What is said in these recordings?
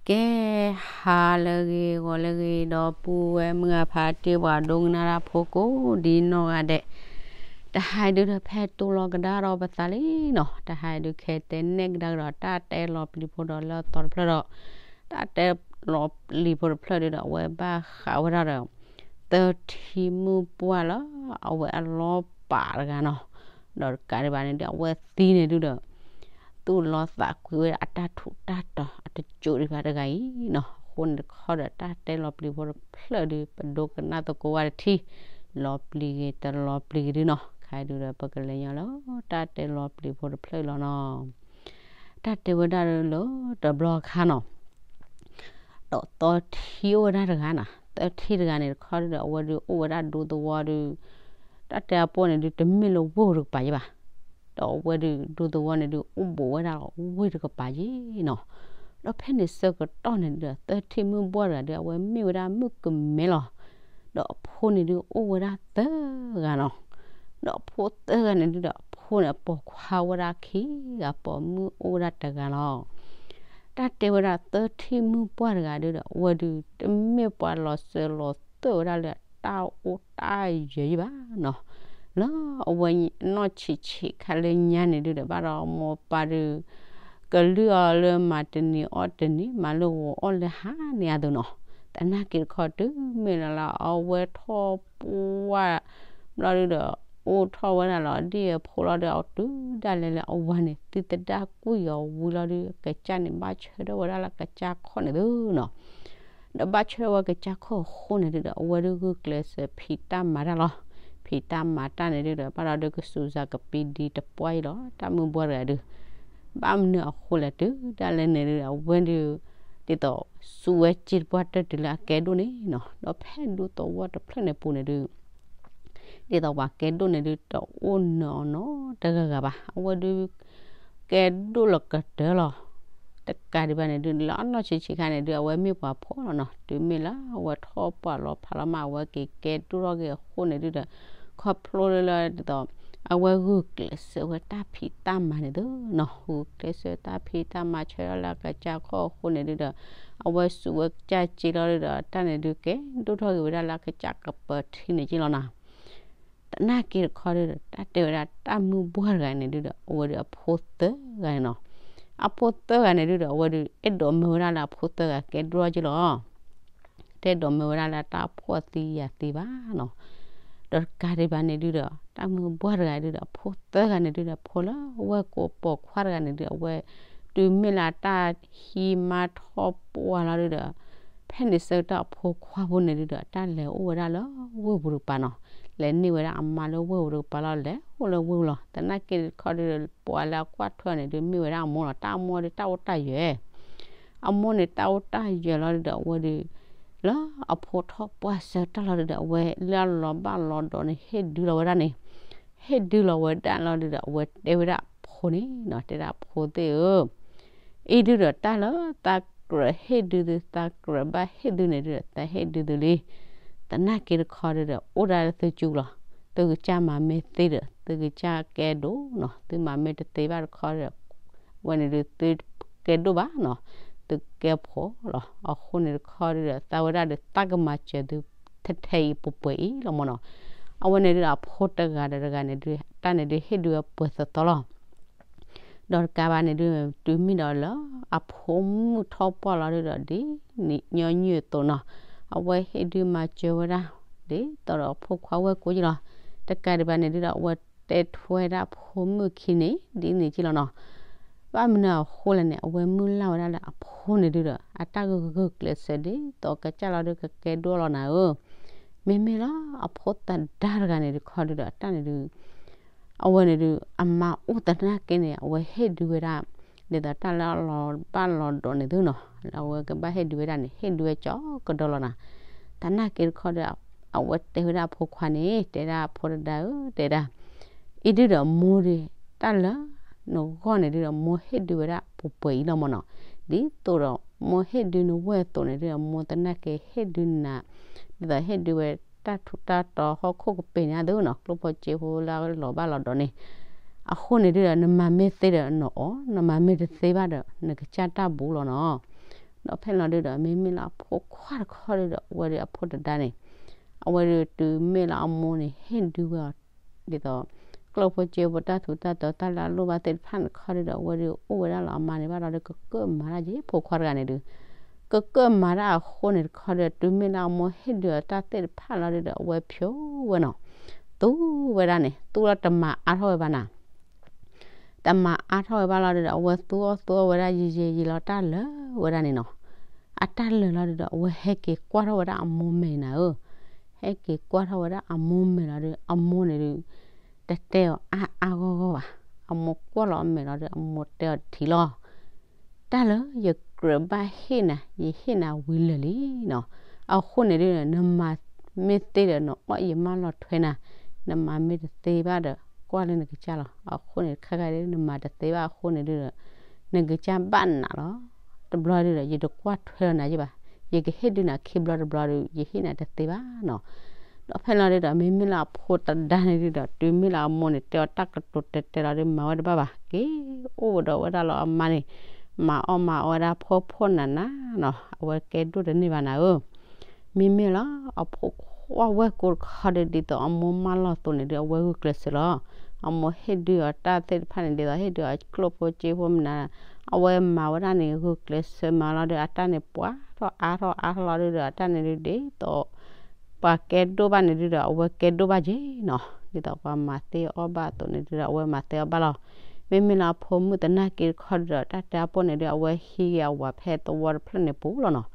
ကဲ, ဟါလၢအဂ့ၤ ဂီၤလၢအဂ့ၤ ဒီပုၢ်ဝဲၢ်မုၢ်အဖါတံၢ် ပှၤဒိကနၣ်တၢ်ဖိကိးဒ်နီၢ်ဂၤဒဲး, တဟါအံၤဒုဒီးဖဲတိၢ်လီၤကဒါဒီးပသးလံနီၤ, တဟါအံၤဒုခဲတဲနဲၣ်ကဒါကဒီးတၢ်တဲလီၤပျံၤဖိဒီးလၢအသီတဖျၢၣ်ဒီး, တၢ်တဲလီၤပျံၤဖိတဖျၢၣ်ဒုဒီး အဝဲဘၣ်ဃးဝဲဒၣ်ဒီး သၢထံၣ်မုၣ်ပှၢ်လၢအဝဲအလီၤပာ်တဂၤနီၤ, ဒီးတကးဒံးဘၣ်န့ၣ်ဒု အဝဲသံန့ၣ်ဒုဒီး သူၣ်လီသးကွံဝဲဒၣ်အတၢ်ထူးတၢ်တီၤအတစိၤဒံးဘၣ်တဂၤအံၤနီၤ, အဃိန့ၣ်တခီဒီးတၢ်တဲလီၤပျံၤဖိတဖျၢၣ်ဒု ပဒိကနၣ်သကိးဝဲတထံၣ်, လီၤပျံၤဂ့ၤတလီၤပျံၤဂ့ၤဒုနီၤ, ခဲအံၤဒုဒီးပကလဲၤညီလၢတၢ်တဲလီၤပျံၤဖိတဖျၢၣ်အံၤလီၤနီၤ. တၢ်တဲဝဲဒၣ်လၢတဘျီအခါနီၤ ဒီးသၢထံၣ်အိၣ်ဝဲဒၣ်တဂၤနီၤ, သၢထံၣ်တဂၤန့ၣ်တခီဒုဒီး အဝဲဒုအိၣ်ဝဲဒၣ်ဒူသဝီဒု, တၢ်တဲအပိၢ်န့ၣ်ဒု တမ့ၢ်လၢဝ့ၢ်တကပၤယဲဘၣ်, ဒီးအဝဲဒုဒူသဝီန့ၣ်ဒု အိၣ်ဘူးဝဲဒၣ်လီၤဝ့ၢ်တကပၤယဲနီၤ, ဒီးဖဲန့ၣ်ဆၢကတီၢ်န့ၣ်ဒုဒီး သၢထံၣ်မုၣ်ပှၢ်တဂၤဒု အဝဲမ့ၢ်ဝဲဒၣ်မုၣ်ကမဲလီၤ, ဒီးအဖိန့ၣ်ဒုအိၣ်ဝဲဒၣ်သၢဂၤနီၤ, ဒီးအဖိသၢဂၤန့ၣ်ဒုဒီး အဖိန့ၣ်အပိာ်ခွါဝဲဒၣ်ခံဂၤ ပိာ်မုၣ်အိၣ်ဝဲဒၣ်တဂၤလီၤ. တၢ်တဲဝဲဒၣ်သၢထံၣ်မုၣ်ပှၢ်တဂၤဒုဒီး အဝဲဒု တမ့ၢ်ပှၤလီၤစၢၤလီၤသွဲၣ်ဝဲဒၣ်လၢတၢ်အိၣ်တၢ်ယၢၤယဲဘၣ်နီၤ, လၢအဝဲအနီၢ်ဆံးဆံးခါလၢညါန့ၣ်ဒုဒီး ဘၣ်ဒီးမိၢ်ပၢ်ဒု ကလုၢ်အီၤလၢမၤတနံၤအီၣ်တနံၤ မၤလၢဂီၤအီၣ်လၢဟါန့ၣ်အသိးနီၤ, သနာ်က့တခီတုၤမ့ၢ်လၢလၢအဝဲထီၣ်ပှၢ် ဘျီဒုဒီး အိၣ်ထီၣ်ဝဲဒၣ်လီၤဒ်အဖိလီၤဒီး အတုၤဒၣ်လဲာ်လၢအဝၤန့ၣ် သုသဒၣ်ကွံာ်အီၤဝံၤလီၤဒု ကစၢ်န့ၣ် ဘၣ်ဆၢထၢၣ်ဝဲဒၣ်လၢကစၢ်ခီၣ်န့ၣ်သုနီၤ, ဒီးဘၣ်ဆၢထၢၣ်ဝဲကစၢ်ခီၣ်အဃိန့ၣ်ဒုဒီး အဝဲဒုဂုာ်ကျဲးစၢးဖံးတၢ်မၤတၢ်လီၤ, ဖံးတၢ်မၤတၢ်န့ၣ်ဒုဒီး ဘၣ်ဒီးဒုကစူၤစၢ်ကပံဒံတပှၢ်အံၤလီၤ တၢ်မုၣ်ပှၢ်တဂၤဒု ဘၣ်မနုၤအဃိလဲၣ်တုၤဒၣ်လဲာ်န့ၣ်ဒု အဝဲဒု ဒ်သိးစူးဝဲစ့တပှၢ်တၢၢ်တုၤလၢအကဲဒိၣ်န့ၣ်နီၤ, ဒီးဖဲဒူသဝီတဖျၢၣ်န့ၣ်ပူၤန့ၣ်ဒု ဒ်သိးပှၤကဲဒိၣ်န့ၣ်ဒု တအိၣ်နၢၤအီၤနီတဂၤဂၤဘၣ်, အဝဲဒု ကဲဒိၣ်လီၤကတၢၢ်လီၤ. တကးဒံးဘၣ်န့ၣ်ဒု လၢအနီၢ်ဆံးဆံးခါန့ၣ်ဒု အဝဲမ့ၢ်ပှၤဖှီၣ်လီၤနီၤ, တုၤမ့ၢ်လၢအဝဲထီၣ်ပှၢ်လီၤဖးလီၤမး အဝဲက့ၤကဲဒိၣ်ထီၣ်က့ၤအဃိန့ၣ်ဒုဒီး ခီဖျိလၢလၢဒ်သိး အဝဲဂုာ်ကျဲးစၢးဝဲတၢ်ဖံးတၢ်မၤန့ၣ်သုနီၤ, ဂုာ်ကျဲးစၢးတၢ်ဖံးတၢ်မၤဆၢထၢၣ်လၢအကစၢ်ခီၣ်အဃိန့ၣ်ဒုဒီး အဝဲစူးဝဲကစၢ်စ့လီၤဒုဒီး တၢ်န့ၣ်ဒုကဲဒိၣ်ထီၣ်က့ၤဝဲဒၣ်လၢအကစၢ်ကပၢၤထံန့ၣ်က့လီၤနီၤ. သနာ်က့တခီဒုဒီး တၢ်တဲဝဲဒၣ်တၢ်မုၣ်ပှၢ်တဂၤန့ၣ်ဒုဒီး အဝဲဒုအဖိသၢဂၤန့ၣ်နီၤ, အဖိသၢဂၤန့ၣ်ဒုဒီး အဝဲဒု အဲၣ်ဒိးမၢဝဲဒၣ်လၢအဖိသၢဂၤကဲဒိၣ်ထီၣ်က့ၤလီၤ တအဲၣ်ဒိးမၢဝဲဒၣ်လၢတၢ်ဖှီၣ်သံယာ်သံဘၣ်နီၤ. ဒီးတကးဒံးဘၣ်န့ၣ်ဒုဒီး တၢ်မုၣ်ပှၢ်တဂၤဒုဒီး အဖိသၢဂၤန့ၣ်ဒုဒီး အဖိလၢအဝဲကိးပိာ်ခွါတဂၤန့ၣ်ဒု အဝဲ တုၤမ့ၢ်လၢအတၢ်ဟံးမါထီၣ်ပှၢ်လီၤဒုဒီး ဖဲန့ၣ်ဆၢကတီၢ်အဖိခွါဖိန့ၣ်ဒုဒီး တၢ်လဲၤအိၣ်ဝဲဒၣ်လၢဝ့ၢ်ပူၤတကပၤနီၤ, လဲၤန့ၢ်ဝဲဒၣ်အမါလၢဝ့ၢ်ပူၤတကပၤလီၤ လဲၤအိၣ်လၢဝ့ၢ်ပူၤလီၤ. သနာ်က့တခီဒုဒီး ပှၤလၢအကွၢ်ထွဲအီၤန့ၣ်ဒု မ့ၢ်ဝဲဒၣ်အမိၢ်လီၤ, တၢ်အမိၢ်ဒု တၢ်အိၣ်တၢ်ယၢၤ အမိၢ်န့ၣ်တၢ်အိၣ်တၢ်ယၢၤလီၤဒုဒီး အဝဲဒု လၢအဖိထီၣ်ပှၢ်ဆၢကတီၢ်လီၤဒုဒီး အဝဲလၢအလီၤဘၣ်လီၤဒီးန့ၣ် ဟ့ၣ်ဒုလီၤဝဲဒၣ်န့ၣ်, ဟ့ၣ်ဒုလီၤဝဲဒၣ်လီၤဒုဒီး အဝဲတဲဝဲဒၣ်အဖိန့ၣ်နီၤ, တဲဒၣ်အဖိသ့ၣ်ဧၢ အံၤဒုဒီးတၢ်လၢသးကြၢးဟ့ၣ်ဒုသု သးကြၢးဘၣ်ဟ့ၣ်သုန့ၣ်ဒုဒီး သးဟ့ၣ်ဒုသုလံ. သနာ်က့တခီဒုဒီး အိၣ်ဒၣ်လၢသုစုပူၤလီၤ. သုကစၢ်မၤမ့ၢ်သ့ဒီး သုကစၢ်ကဲဒိၣ်နီၤ, သုမၤမ့ၢ်တသ့ဘၣ်တခီဒီး ဝဲန့ၣ်ဒု သုကဲဒိၣ်ဘၣ်နီၤ, သုကဲဖိလီၤ. အဃိန့ၣ်တခီဒုဒီး သးဝဲဒၣ်ဒီး သးကမၤစၢၤသု ထဲထဲအံၤပှဲၤပှဲၤအံၤလီၤမ့ၢ်နီၤ. အဝဲန့ၣ်ဒုဒီး အဖိတဂၤဒီးတဂၤန့ၣ်ဒု တၢ်န့ၣ်ဒု ဟ့ၣ်ဒုဝဲပှဲၤသီသီလီၤ. ဒီးတကးဘၣ်န့ၣ်ဒု တုၤမ့ၢ်ဒီးလၢ အဖိမုၣ်ထီၣ်ပှၢ်လီၤဒုဒီး ဒ်န့ၣ်ညီနုၢ်အသိးနီၤ, အဝဲဟ့ၣ်ဒုမၤစၢၤဝဲဒၣ် ဒ်သိးဒီးအဖိခွါဝဲၢ်ကိးက့လီၤ. တကးဒံးဘၣ်န့ၣ်ဒုဒီး အဝဲတဲထွဲဒၣ်အဖိမုၣ်ခံန့ၣ် ဒ်န့ၣ်က့လီၤနီၤ. ဘၣ်မနုၤအဃိလဲၣ်န့ၣ် အဝဲမုၢ်လၢ်ဝဲဒၣ်လၢအဖိန့ၣ်ဒုဒီး အတၢ်ဂုာ်ကျဲးစၢးဒ်သိးကစၢ်လီၤဒုကကဲဒိၣ်လီၤနၤဧၢ, မ့မ့ၢ်လၢအဖိသဒါတဂၤန့ၣ်တခီဒုဒီး အတၢ်န့ၣ်ဒု အဝဲန့ၣ်ဒု အမါအိၣ်သနာ်က့န့ၣ် အဝဲဟ့ၣ်ဒုဝဲဒၣ် ဒ်သိးတၢ်လၢအလီၤဘၣ်လီၤဒီးန့ၣ်သုနီၤ, အဝဲကဘၣ်ဟ့ၣ်ဒုဝဲဒၣ်န့ၣ် ဟ့ၣ်ဒုဝဲကၠီကဒီးလီၤနၤ. သနာ်က့တခီဒီး အဝဲတဲဝဲဒၣ်အဖိခွါန့ၣ် တဲဒၣ်အဖိတဒါဧၢ တဲဒၣ် အံၤဒုဒီးမိၢ်ဒု တၢ်လၢနဂီၢ်န့ၣ်ဒုဒီး မိၢ်ဟ့ၣ်ဒုဝဲဒၣ်ပှဲၤပှဲၤအံၤလီၤမ့ၢ်နီၤ. ဒ်သိးဒီးမိၢ်ဟ့ၣ်ဒုနဝဲၢ်အသိးန့ၣ်ဒုဒီး မိၢ်သနာ်က့ဟ့ၣ်ဒုနၤ ဒ်သိးဟ့ၣ်ဒုဝဲတၢ်ထူးတၢ်တီၤဟီၣ်ခိၣ်ကပ့ၤန့ၣ်အသိးနီၤ, ကျိၣ်ဖိစ့ဖိလၢအလီၤဘၣ်လီၤဒီးန့ၣ်. အဃိန့ၣ်ဒုဒီး နမၤမ့ၢ်သ့ဒီးနအီၣ်, နမၤမ့ၢ်တသ့ဘၣ်ဒီး နကစၢ်တၢ်ဘူးလီၤနီၤ. ဒီးဖဲလီၤဒုဒီး မ့မ့ၢ်လၢအဖိခွါတခီဒုဒီး အဝဲဒုးအဖိတဒါန့ၣ် အဝဲဒုးတုၤမ့ၢ်လၢအမိၢ်န့ၣ် ဟ့ၣ်ဒုဝဲအီၤ ဒ်သိး ကျိၣ်ဖိစ့ဖိတၢ်ထူးတၢ်တီၤ တၢ်လၢအလိၣ်ဘၣ်သ့ၣ်တဖၣ်န့ၣ်တခီဒုဒီး အဝဲဒုးအိၣ်ဝဲဒၣ်လီၤအမါန့ၣ်ဘၣ်ဒီး ကကၢၣ်မၤတၢ်က့ ဖိခွါတဂၤန့ၣ်ဒုး ကကၢၣ်မၤတၢ်အဃိန့ၣ်တခီဒီး တုၤမ့ၢ်လၢအမိၢ်ဟ့ၣ်ဒုအီၤတၢ်သ့ၣ်တဖၣ်လီၤဒုဒီး အဝဲဖျိဝဲနီၤ သူဝဲဒၣ်န့ၣ် သူလီၤတမၤအါထီၣ်ဝဲဘၣ်နၤ တမၤအါထီၣ်ဝဲဘၣ်လီၤဒုဒီး အဝဲသူအီၣ်သူအီဝဲဒၣ် ယံာ်ယံာ်ယံာ်လီၤတၢ်လၢာ်ဝဲဒၣ်န့ၣ်နီၤ အတၢ်လၢာ်လီၤဒုဒီး အဝဲဟဲက့ၤကွၢ်ထီၣ်ဝဲဒၣ်အမိၢ်မဲာ်နၤဧၢ, ဟဲက့ၤကွၢ်ထီၣ်ဝဲဒၣ်အမိၢ်မဲာ်လီၤဒု အမိၢ်န့ၣ်ဒု တတဲအီၤအါအါဂီၢ်ဂီၢ်ဘၣ်, အမိၢ်ကွၢ်လီၤအမဲာ်လီၤဒု အမိၢ်တဲအီၤတထံၣ်လီၤ တၢ်လၢယကြၢးဘၣ်ဟ့ၣ်နၤ ယဟ့ၣ်နၤဝံၤလၢာ်လံနီၤ, အဃိန့ၣ်ဒု နမၤမ့ၢ်သ့ဒီး နအီၣ်ယမၢလီၤထွဲနၤ, နမၤမ့ၢ်တသ့ဘၣ်ဒီး ကွၢ်လၢနကစၢ်လီၤ, အဃိန့ၣ် ခဲခါဒု နမၤတသ့ဘၣ်အဃိန့ၣ်ဒုဒီး နကစၢ်ဘၣ်နးလီၤ, တဘျီဒုဒီး ယတကွၢ်ထွဲလီၤနၤယ့ၢ်ဘၣ်, ယကဟ့ၣ်ဒုနၤခံဘျီတဘျီဒု ယဟ့ၣ်နၤတသ့ဘၣ်နီၤ ဒီးဖဲလီၤဒုဒီး မ့မ့ၢ်လၢအဖိတဒါန့ၣ်ဒုဒီး တုၤမ့ၢ်လၢအမိၢ်န့ၣ် တဲအီၤတၢ်ကတိၤတဲာ်တဲာ်လီၤဒု မၤဝဲတဘၣ်ဘၣ်, က့ၤအိၣ်ဒီးဝဲဒၣ်လီၤအမါန့ၣ်, မၤအီၣ်မၤအီဝဲဒၣ်ဖှီၣ်ဖှီၣ်နးနးနီၤ, အဝဲကဲဒိၣ်တန့ၢ်ဘၣ်နၤဧၢ, မ့မ့ၢ်လၢအဖိခွါဝဲၢ်ကိတခီဒု ဒ်သိးအမိၢ်မၢလီၤအသိးန့ၣ်ဒု အဝဲဂုာ်ကျဲးစၢးလီၤ, အမိၢ်ဟ့ၣ်ဒုအီၤတၢ်သ့ၣ်တဖၣ်န့ၣ် ဒ်သိးဟ့ၣ်ဒုအီၤကျိၣ်ဖိစ့ဖိမနၤ, အဝဲမၤဝဲဒၣ်န့ၣ် ဂုာ်ကျဲးစၢးမၤလီၤဒု အတၢ်န့ၣ် ပှၤထီၣ်အါထီၣ်အါထီၣ်လီၤဒုဒီး အတၢ်န့ၣ်ဒု ဒ်သိး ပှၤကဲဒိၣ်ဘၣ်န့ၣ်ဒုဒီး အဝဲကဲဒိၣ်ဘၣ်က့နီၤ, ဒ်သိးပှၤမၤသ့အီၣ်ဘၣ်အသိးန့ၣ်ဒုဒီး အဝဲမၤသ့အီၣ်ဘၣ်လီၤ, မ့မ့ၢ်လၢအဖိမုၣ်သနာ်က့တခီဒုဒီး တၢ်တဲအဖိန့ၣ်ဒု အဝဲဟံးက့ၤအဝၤဖဲသဝီတဖျၢၣ်န့ၣ်ပူၤလီၤနီၤ,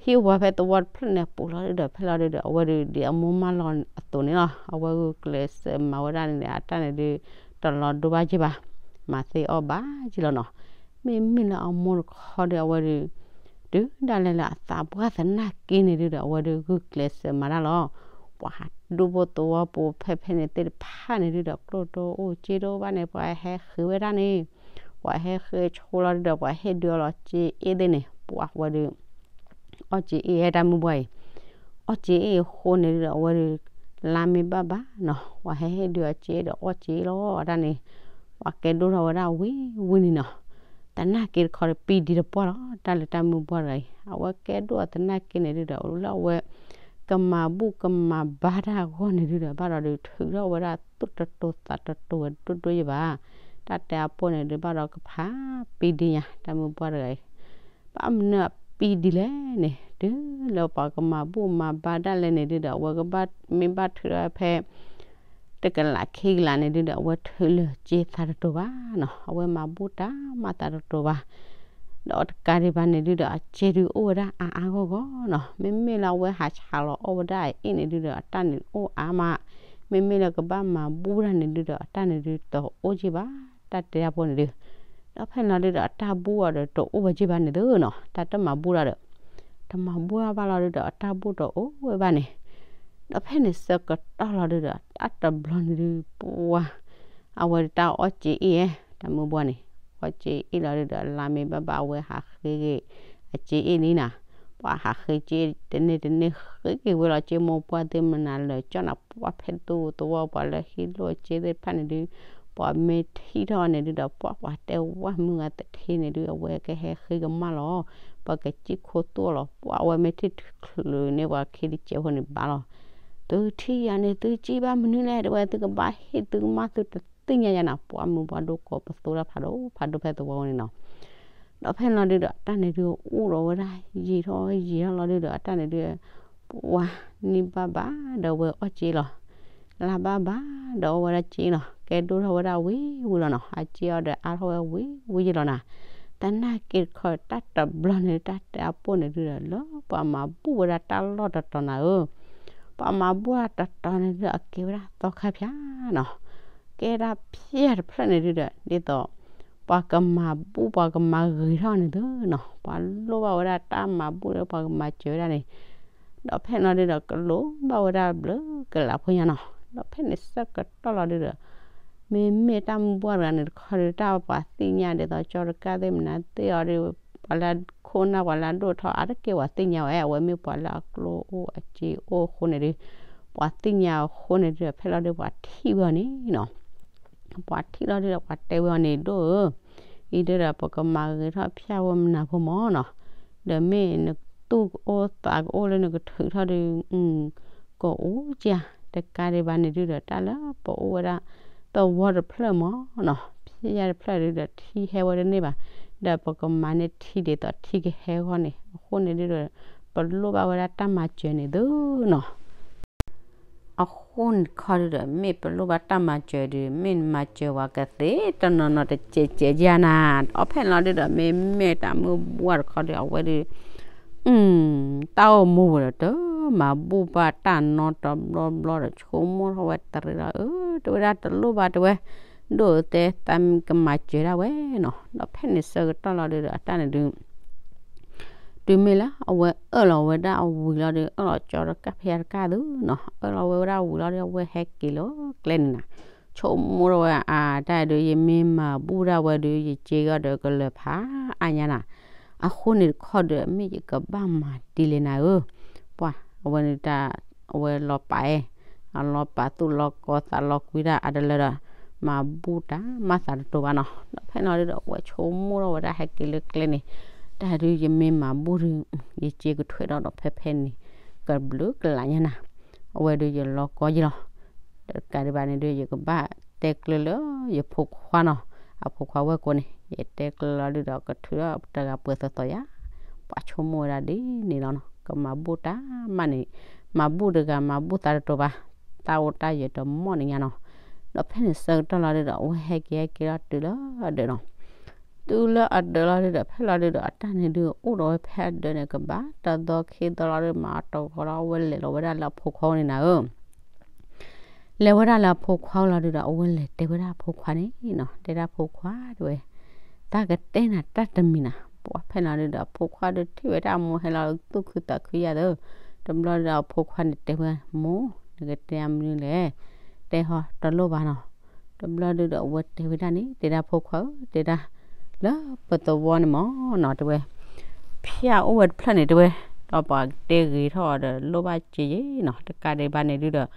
ဟံးဝၤဖဲသဝီတဖျၢၣ်န့ၣ်ပူၤလီၤဒုဒီး ဖဲလီၤဒုဒီး အဝဲဒု ဒ်အမိၢ်မၢလီၤအသိးန့ၣ်လီၤ, အဝဲဂုာ်ကျဲးစၢးမၤဝဲဒၣ်န့ၣ် အတၢ်န့ၣ်ဒု တလီၤဒိဘၣ်က့ဘၣ်, မၤသ့အီၣ်ဘၣ်က့လီၤနီၤ, မ့မ့ၢ်လၢအမိၢ်တခီဒု အဝဲဒု တုၤဒၣ်လဲာ်လၢအသးပှၢ်သနာ်က့န့ၣ်ဒုဒီး အဝဲဒု ဂုာ်ကျဲးစၢးမၤတၢ်လီၤ, ပှၤဒူဖိသဝီဖိဖဲဖဲန့ၣ်သ့ၣ်တဖၣ်န့ၣ်ဒုဒီး ကျိၣ်ဒိၣ်အိၣ်စ့ဒိၣ်ဘၣ်န့ၣ် ပှၤဟဲဃ့ဝဲဒၣ်န့ၣ်, ပှၤဟဲဃ့ဆိလီၤဒုဒီး ပှၤဟ့ၣ်ဒုအီၤလီၤစ့အ့ၣ်သ့ၣ်န့ၣ် ပှၤဝဲဒု အီၣ်စ့အ့ၣ်ဟဲတၢ်မုၢ်ပှၢ်အံၤ, အီၣ်စ့အ့ၣ်အဃိန့ၣ်ဒုဒီး အဝဲဒု လါမ့ၢ်ဘၣ်ဘၣ်နီၤ ပှၤဟဲဟ့ၣ်ဒုအီၤစ့အ့ၣ်ဒီးအီၣ်စ့အ့ၣ်လီၤအတၢ်န့ၣ်, ပှၤကဲဒိၣ်ထီၣ်ဝဲဒၣ်ဝံၤဝံၤန့ၣ်နီၤ, သနာ်က့တခီဒီး ပံဒံတပှၢ်လီၤ တၢ်လၢတၢ်မုၢ်ပှၢ်တဂၤအံၤ အဝဲကဲဒိၣ်အီၤသနာ်က့န့ၣ်ဒုဒီး လၢအဝဲ ကမၤဘူၣ်ကမၤဘါတၢ်အဂီၢ်န့ၣ်ဒုဒီး ဘၣ်ဒီးဒု ထုးထီၣ်ဝဲဒၣ်သူၣ်တတိၤသးတတိၤဝဲဒိၣ်ဒိၣ်ယဘၣ်, တၢ်တဲအဖိန့ၣ်ဒု ဘၣ်ဒီးကဖးပံဒံညါ တၢ်မုၢ်ပှၢ်တဂၤအံၤ ဘၣ်မနုၤအပံဒံလဲၣ်န့ၣ် တုၤလၢပှၤကမၤဘူၣ်မၤဘါဒၣ်လဲၣ်န့ၣ်ဒုဒီး အဝဲကဘၣ်မ့ၢ်ဘၣ်ထုးထီၣ်ဖဲ တကလးခံကလးန့ၣ်ဒုဒီး အဝဲထုးလၢာ်စ့သးတတိၤဘၣ်နီၤ အဝဲမၤဘူၣ်တၢ်မၤသးတတိၤဘၣ်, ဒီးတကးဒံးဘၣ်န့ၣ်ဒုဒီး အစ့ဒုအိၣ်ဝဲဒၣ်အါအါဂီၢ်ဂီၢ်နီၤ မ့မ့ၢ်လၢအဝဲဟးဆှးလီၤအီၣ်ဝဲဒၣ်အအ့ၣ်န့ၣ်ဒုဒီး အတၢ်န့ၣ်အိၣ်အါမး, မ့မ့ၢ်လၢကဘၣ်မၤဘူၣ်တၢ်န့ၣ်ဒုဒီး အတၢ်န့ၣ်ဒုတအိၣ်က့ဘၣ်, တၢ်တဲအဖိန့ၣ်ဒု ဒီးဖဲန့ၣ်လီၤဒုဒီး အတၢ်ဘူၣ်အီၤဒီးတအိၣ်ဝဲက့ဘၣ်န့ၣ်သုနီၤ တၢ်တမၤဘူၣ်တၢ်ဒီး တမၤဘူၣ်တၢ်ဘၣ်လီၤဒုဒီး အတၢ်ဘူၣ်တအိၣ်ဝဲဘၣ်န့ၣ်, ဒီးဖဲန့ၣ်ဆၢကတီၢ်လီၤဒုဒီး တၢ်တဘျီန့ၣ်ဒု ပှၤ အဝဲဒုတၢ်အီၣ်စ့အ့ၣ်ဧဲ တၢ်မုၢ်ပှၢ်န့ၣ် အီၣ်စ့အ့ၣ်လီၤဒုဒီး လါမ့ၢ်ဘၣ်ဘၣ် အဝဲဟးဃ့က့ၤ အစ့အ့ၣ်န့ၣ်နၤ, ပှၤဟးဃ့စ့တန့ၢ်တန့ၢ် ဃ့က့ၤဝဲလီၤ စ့မိၢ်ပှၢ်သ့ၣ်မနုၤလၢာ် ကၠီၣ်နၤပှၢ်ဖဲဒူသဝီ ပှၤလၢဟံးလိၢ်အစ့သ့ၣ်တဖၣ်န့ၣ်ဒု ပှၤမ့ၢ်ထံၣ်ထီၣ်န့ၣ်ဒုဒီး ပှၤပှၤတဲဝဲမုၢ်ဂၤသထ့န့ၣ်ဒု အဝဲကဟဲဃ့ကမၣ်လီၤ, ပှၤကစံၣ်ခိၣ်သူၣ်လီၤ ပှၤအဝဲမ့ၢ်ထံၣ်ချုးန့ၢ်ပှၤခံတစဲးဖိန့ၣ်ဘၣ်လီၤ, သုထံၣ်ယၤန့ၣ် သုစံၣ်ဘၣ်မနုၤလဲၣ် တဲဝဲ သုကဘၣ်ဟ့ၣ်သုကမၣ်သုတသ့ၣ်ညါယၤနၤ ပှၤမုၢ်ပှၢ်ဒိကိးပသူတၢ်ဖးဒိၣ်ဖးဒိၣ်ဖဲသဝီန့ၣ်နီၤ ဒီးဖဲန့ၣ်လီၤဒုဒီး အတၢ်န့ၣ်ဒုအိၣ်ဒီးဝဲဒၣ်ယံာ်ထီၣ်ယံာ်ထီၣ်လီၤဒုဒီး အတၢ်န့ၣ်ဒု ပှၤနံၣ်ဘၣ်ဘၣ်ဒီးဝဲအီၣ်စ့လီၤ, လါဘၣ်ဘၣ်ဒီးအီၣ်ဝဲဒၣ်စ့လီၤ ကဲဒိၣ်ထီၣ်ဝဲဒၣ်ဝံၤဝံၤလီၤနီၤ အစ့အီၤဒီးအါထီၣ်ဝဲဝံၤဝံၤယလီၤနၤ, သနာ်က့တခီတၢ်တဘျီန့ၣ် တၢ်တဲအဖိန့ၣ်ဒုဒီး လၢပှၤမၤဘူၣ်ဝဲဒၣ်တၢ်လီၢ်တတီၤနၤဧၢ ပှၤမၤဘူၣ်တၢ်တတီၤန့ၣ်ဒုဒီး အကဲဝဲဒၣ်သီခါဖၠၣ်နီၤ, ကဲဒၣ်ဖၠၣ်တဖျၢၣ်န့ၣ်ဒုဒီး ဒ်သိး ပှၤကမၤဘူၣ်ပှၤကမၤဂ့ၤထီၣ်န့ၣ်သုနီၤ ပှၤလိၣ်ဘၣ်ဝဲဒၣ်တၢ်မၤဘူၣ်လၢပှၤကမၤစၢၤဝဲဒၣ်န့ၣ်, ဒီးဖဲန့ၣ်လီၤဒုဒီး ကလိၣ်ဘၣ်ဝဲဒၣ်ဘျုးကလးဖိညါနီၤ, ဒီးဖဲန့ၣ်ဆၢကတီၢ်လီၤဒုဒီး မ့မ့ၢ်တၢ်မုၢ်ပှၢ်တဂၤန့ၣ်တခီဒု တၢ်ပှၤသ့ၣ်ညါဒ်သိးကၠီတကၢ်သ့ၣ်မနုၤသ့ၣ်အီၤဒု ပှၤလၢခိၣ်နၢ်ပှၤလၢအဒိၣ်ထီၣ်အါတက့ၢ်ပှၤသ့ၣ်ညါဝဲ အဝဲမ့ၢ်ပှၤလၢအကျိအိၣ်အစ့အိၣ်အဃိန့ၣ်ဒု ပှၤသ့ၣ်ညါအဃိန့ၣ်ဒုဒီး ဖဲလီၤဒုပှၤထံၣ်ဝဲအီၤန့ၣ်နီၤ ပှၤထံၣ်လီၤဒုဒီး ပှၤတဲဝဲအီၤန့ၣ် ဒိၣ်ဧၢ, အံၤဒုဒီး ပကမၤဂ့ၤထီၣ်ဖၠၣ်ဝဲမနုၤဖိမၢ်နီၤ, ဒီးမ့ၢ်နသူၣ်ကအိၣ်သးကအိၣ်လၢနကထုးထီၣ်ဒုး ကအိၣ်ကၢ် တကးဒံးဘၣ်န့ၣ်ဒုးဒီး တၢ်လၢပအိၣ်ဝဲဒၣ် သဝီတဖျၢၣ်မ့ၢ်နီၤ, ဖံးယၢ်တဖျၢၣ်ဒုးဒီး ထံဟဲဝဲတန့ၢ်ဘၣ်, ဒီးပကမၤန့ၢ်ထံဒ်သိးထံကဟဲအဂီၢ်န့ၣ် အဃိန့ၣ်ဒုးဒီး ပလိၣ်ဘၣ်ဝဲဒၣ်တၢ်မၤစၢၤန့ၣ်သုနီၤ. အဃိန့ၣ်တခီဒုးဒီး မ့ၢ်ပလိၣ်ဘၣ်တၢ်မၤစၢၤဒုး မ့ၢ်မၤစၢၤဝဲကသ့တနီၤနီၤတစဲးစဲးယါနၤ, ဒီးဖဲန့ၣ်လီၤဒုးဒီး မ့မ့ၢ်တၢ်မုၢ်ဘှၢ်တခီဒုး အဝဲဒုး တၢ်အိၣ်မူဝဲဒီး တမၤဘူၣ်ဘၣ်တၢ်နီတဘျီဘျီဒီး ဆိကမိၣ်ထီၣ်ဝဲတရံးလီၤ, အၢ တဝဲဒၣ်တလိၣ်ဘၣ်တဝဲ, ဒိၣ်တဲသးမံကမၤစၢၤဒၣ်ဝဲနီၤ. ဒီးဖဲန့ၣ်ဆၢကတီၢ်လီၤဒုးဒီး အတၢ်န့ၣ်ဒုး တုၤမ့ၢ်လၢအဝဲအၢၣ်လီၤဝဲဒၣ်အဝံၤလီၤဒုး အၢၣ်လီၤကၠီတကၢ်ဖဲအတကၢ်သုနီၤ, အၢၣ်လီၤဝဲဝဲဒၣ်အဝံၤလီၤဒုး အဝဲဟဲက့ၤလၢကျဲန့ၣ်နၤ, ဆိကမိၣ်ထီၣ်ဝဲအါ တၢ်ဒုး ယမ့ၢ်မၤဘူၣ်ဒၣ်ဝဲဒုး ယစ့ဂီၢ်ဒီးကလၢၤဖးအါညါနၤ, အဃိန့ၣ်တခီဒီး မ့ၢ်ယကဘၣ်မၤဒ်လဲၣ်နၤဧၢ, ပှၤ အဝဲန့ၣ်တၢ် အဝဲလီၤပာ်အဲ အလီၤပာ်သူၣ်လီၤကီသးလီၤကွံတၢ်အါတလၢဒီး မၤဘူၣ်တၢ်မၤသးတတိၤဘၣ်နီၤ. ဒီးဖဲန့ၣ်လီၤဒုးဒီး အဝဲဆိကမိၣ်ထီၣ်ဝဲဒၣ်ဟဲက့ၤလၢကျဲန့ၣ်, တၢ်ဒုး ယမ့ၢ်မၤဘူၣ်ဒုး ယစ့ကထွဲဒီးဒီးဖဲဖဲန့ၣ် ကဘျုးကလးညါနၤ, အဝဲဒုးယလီၤကီယံလီၤ. တကးဒံးဘၣ်န့ၣ်ဒုး ယကဘၣ်တဲကျၢၤလၢယဖိခွါနီၤ, အဖိခွါဝဲၢ်ကိာ်န့ၣ် ယတဲကျၢၤလီၤဒုးဒီး ကထုးထီၣ်တဂၤပှဲၤသီသီယါ, ပှၤဆိကမိၣ်ဝဲဒၣ်ဒ်န့ၣ်လီၤနီၤ, ကမၤဘူၣ်တၢ်မၤန့ၣ် မၤဘူၣ်တဂၤမၤဘူၣ်သးတတိၤဘၣ်, တၢ်အိၣ်တၢ်ယၢၤတမီၢ်န့ၣ်ညါနီၤ. ဒီးဖဲန့ၣ်ဆၢကတီၢ်လီၤဒုးဒီး အဝဲဟဲက့ၤဟဲက့ၤလီၤတုၤလၢအဒၢးနီၤ, တုၤလၢအဒၢးလီၤဒုးဒီး ဖဲလီၤဒုးဒီး အတၢ်န့ၣ်ဒုးအိၣ်ဒီးဝဲဖဲအဒၢးန့ၣ် ကဘၣ်တသီခံသီလီၤဒုး မၤအတီၤဂီၤလီၤ အဝဲလဲၤလီၤဝဲဒၣ်လၢအဖိခွါန့ၣ်နၤဧၢ လဲၤဝဲဒၣ်လၢအဖိခွါလီၤဒုးဒီး အဝဲလဲၤတဲဝဲဒၣ်အဖိခွါန့ၣ်နီၤ, တဲဒၣ်ဖိခွါတဲဝဲ, တၢ်ကတဲနၤတၢ်တမံၤနၤ, ပှၤဖဲလီၤဒုးဒီး အဖိခွါဒုးထံၣ်ဝဲဒၣ်အမိၢ်ဟဲလီၤသူၣ်ခုသးခုယါသၢ, တဘျီဒုးဒီးအဖိခွါန့ၣ်တဲဝဲ မိၢ် နကတဲအမနုၤလဲၣ်, တဲဟီတလိၣ်ဘၣ်နီၤ, တဘျီဒုးဒီး အဝဲတဲဝဲဒၣ်န့ၣ် တဲဒၣ်ဖိခွါဧၢ တဲဒၣ်, လၢပသဝီန့ၣ်မ့ၢ်နီၤ တဲဝဲ ဖၠၣ်အိၣ်ဝဲတဖျၢၣ်န့ၣ် တဲဝဲ, ဒီးပှၤတဲဂ့ၤထီၣ်အီၤဒီး လိၣ်ဘၣ်စ့ယ့နီၤ, တကးဒံးဘၣ်န့ၣ်ဒုးဒီး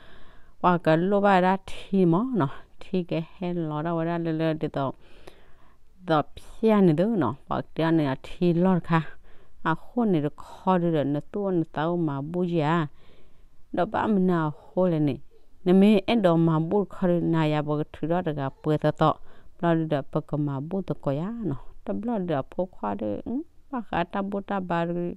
ပှၤကလိၣ်ဘၣ်ဝဲဒၣ်ထံမ့ၢ်နီၤ, ထံကဟဲလီၤဒၣ်ဝဲဒၣ်လၢလၢဒ်သိး သိးဖၠၣ်န့ၣ်သုနီၤ, ပှၤကတဲအီၤန့ၣ်အထံလီၢ်တခါ, အဃိန့ၣ်တခီဒုးဒီး နသူၣ်အိၣ်နသးအိၣ်မၤဘူၣ်ယါ ဒီးဘၣ်မနုၤအဃိလဲၣ်န့ၣ်, နမ့ၢ်အဲၣ်ဒိးမၤဘူၣ်တခီဒီး နၤယၤပကထုးထီၣ်တဂၤပှဲၤသီသီ, ဘျီဒုးဒီး ပကမၤဘူၣ်သကိးယါနီၤ, တဘျီဒုးဒီးအဖိခွါဒီး ဘၣ်ဃးတၢ်ဘူၣ်တၢ်ဘါဒီး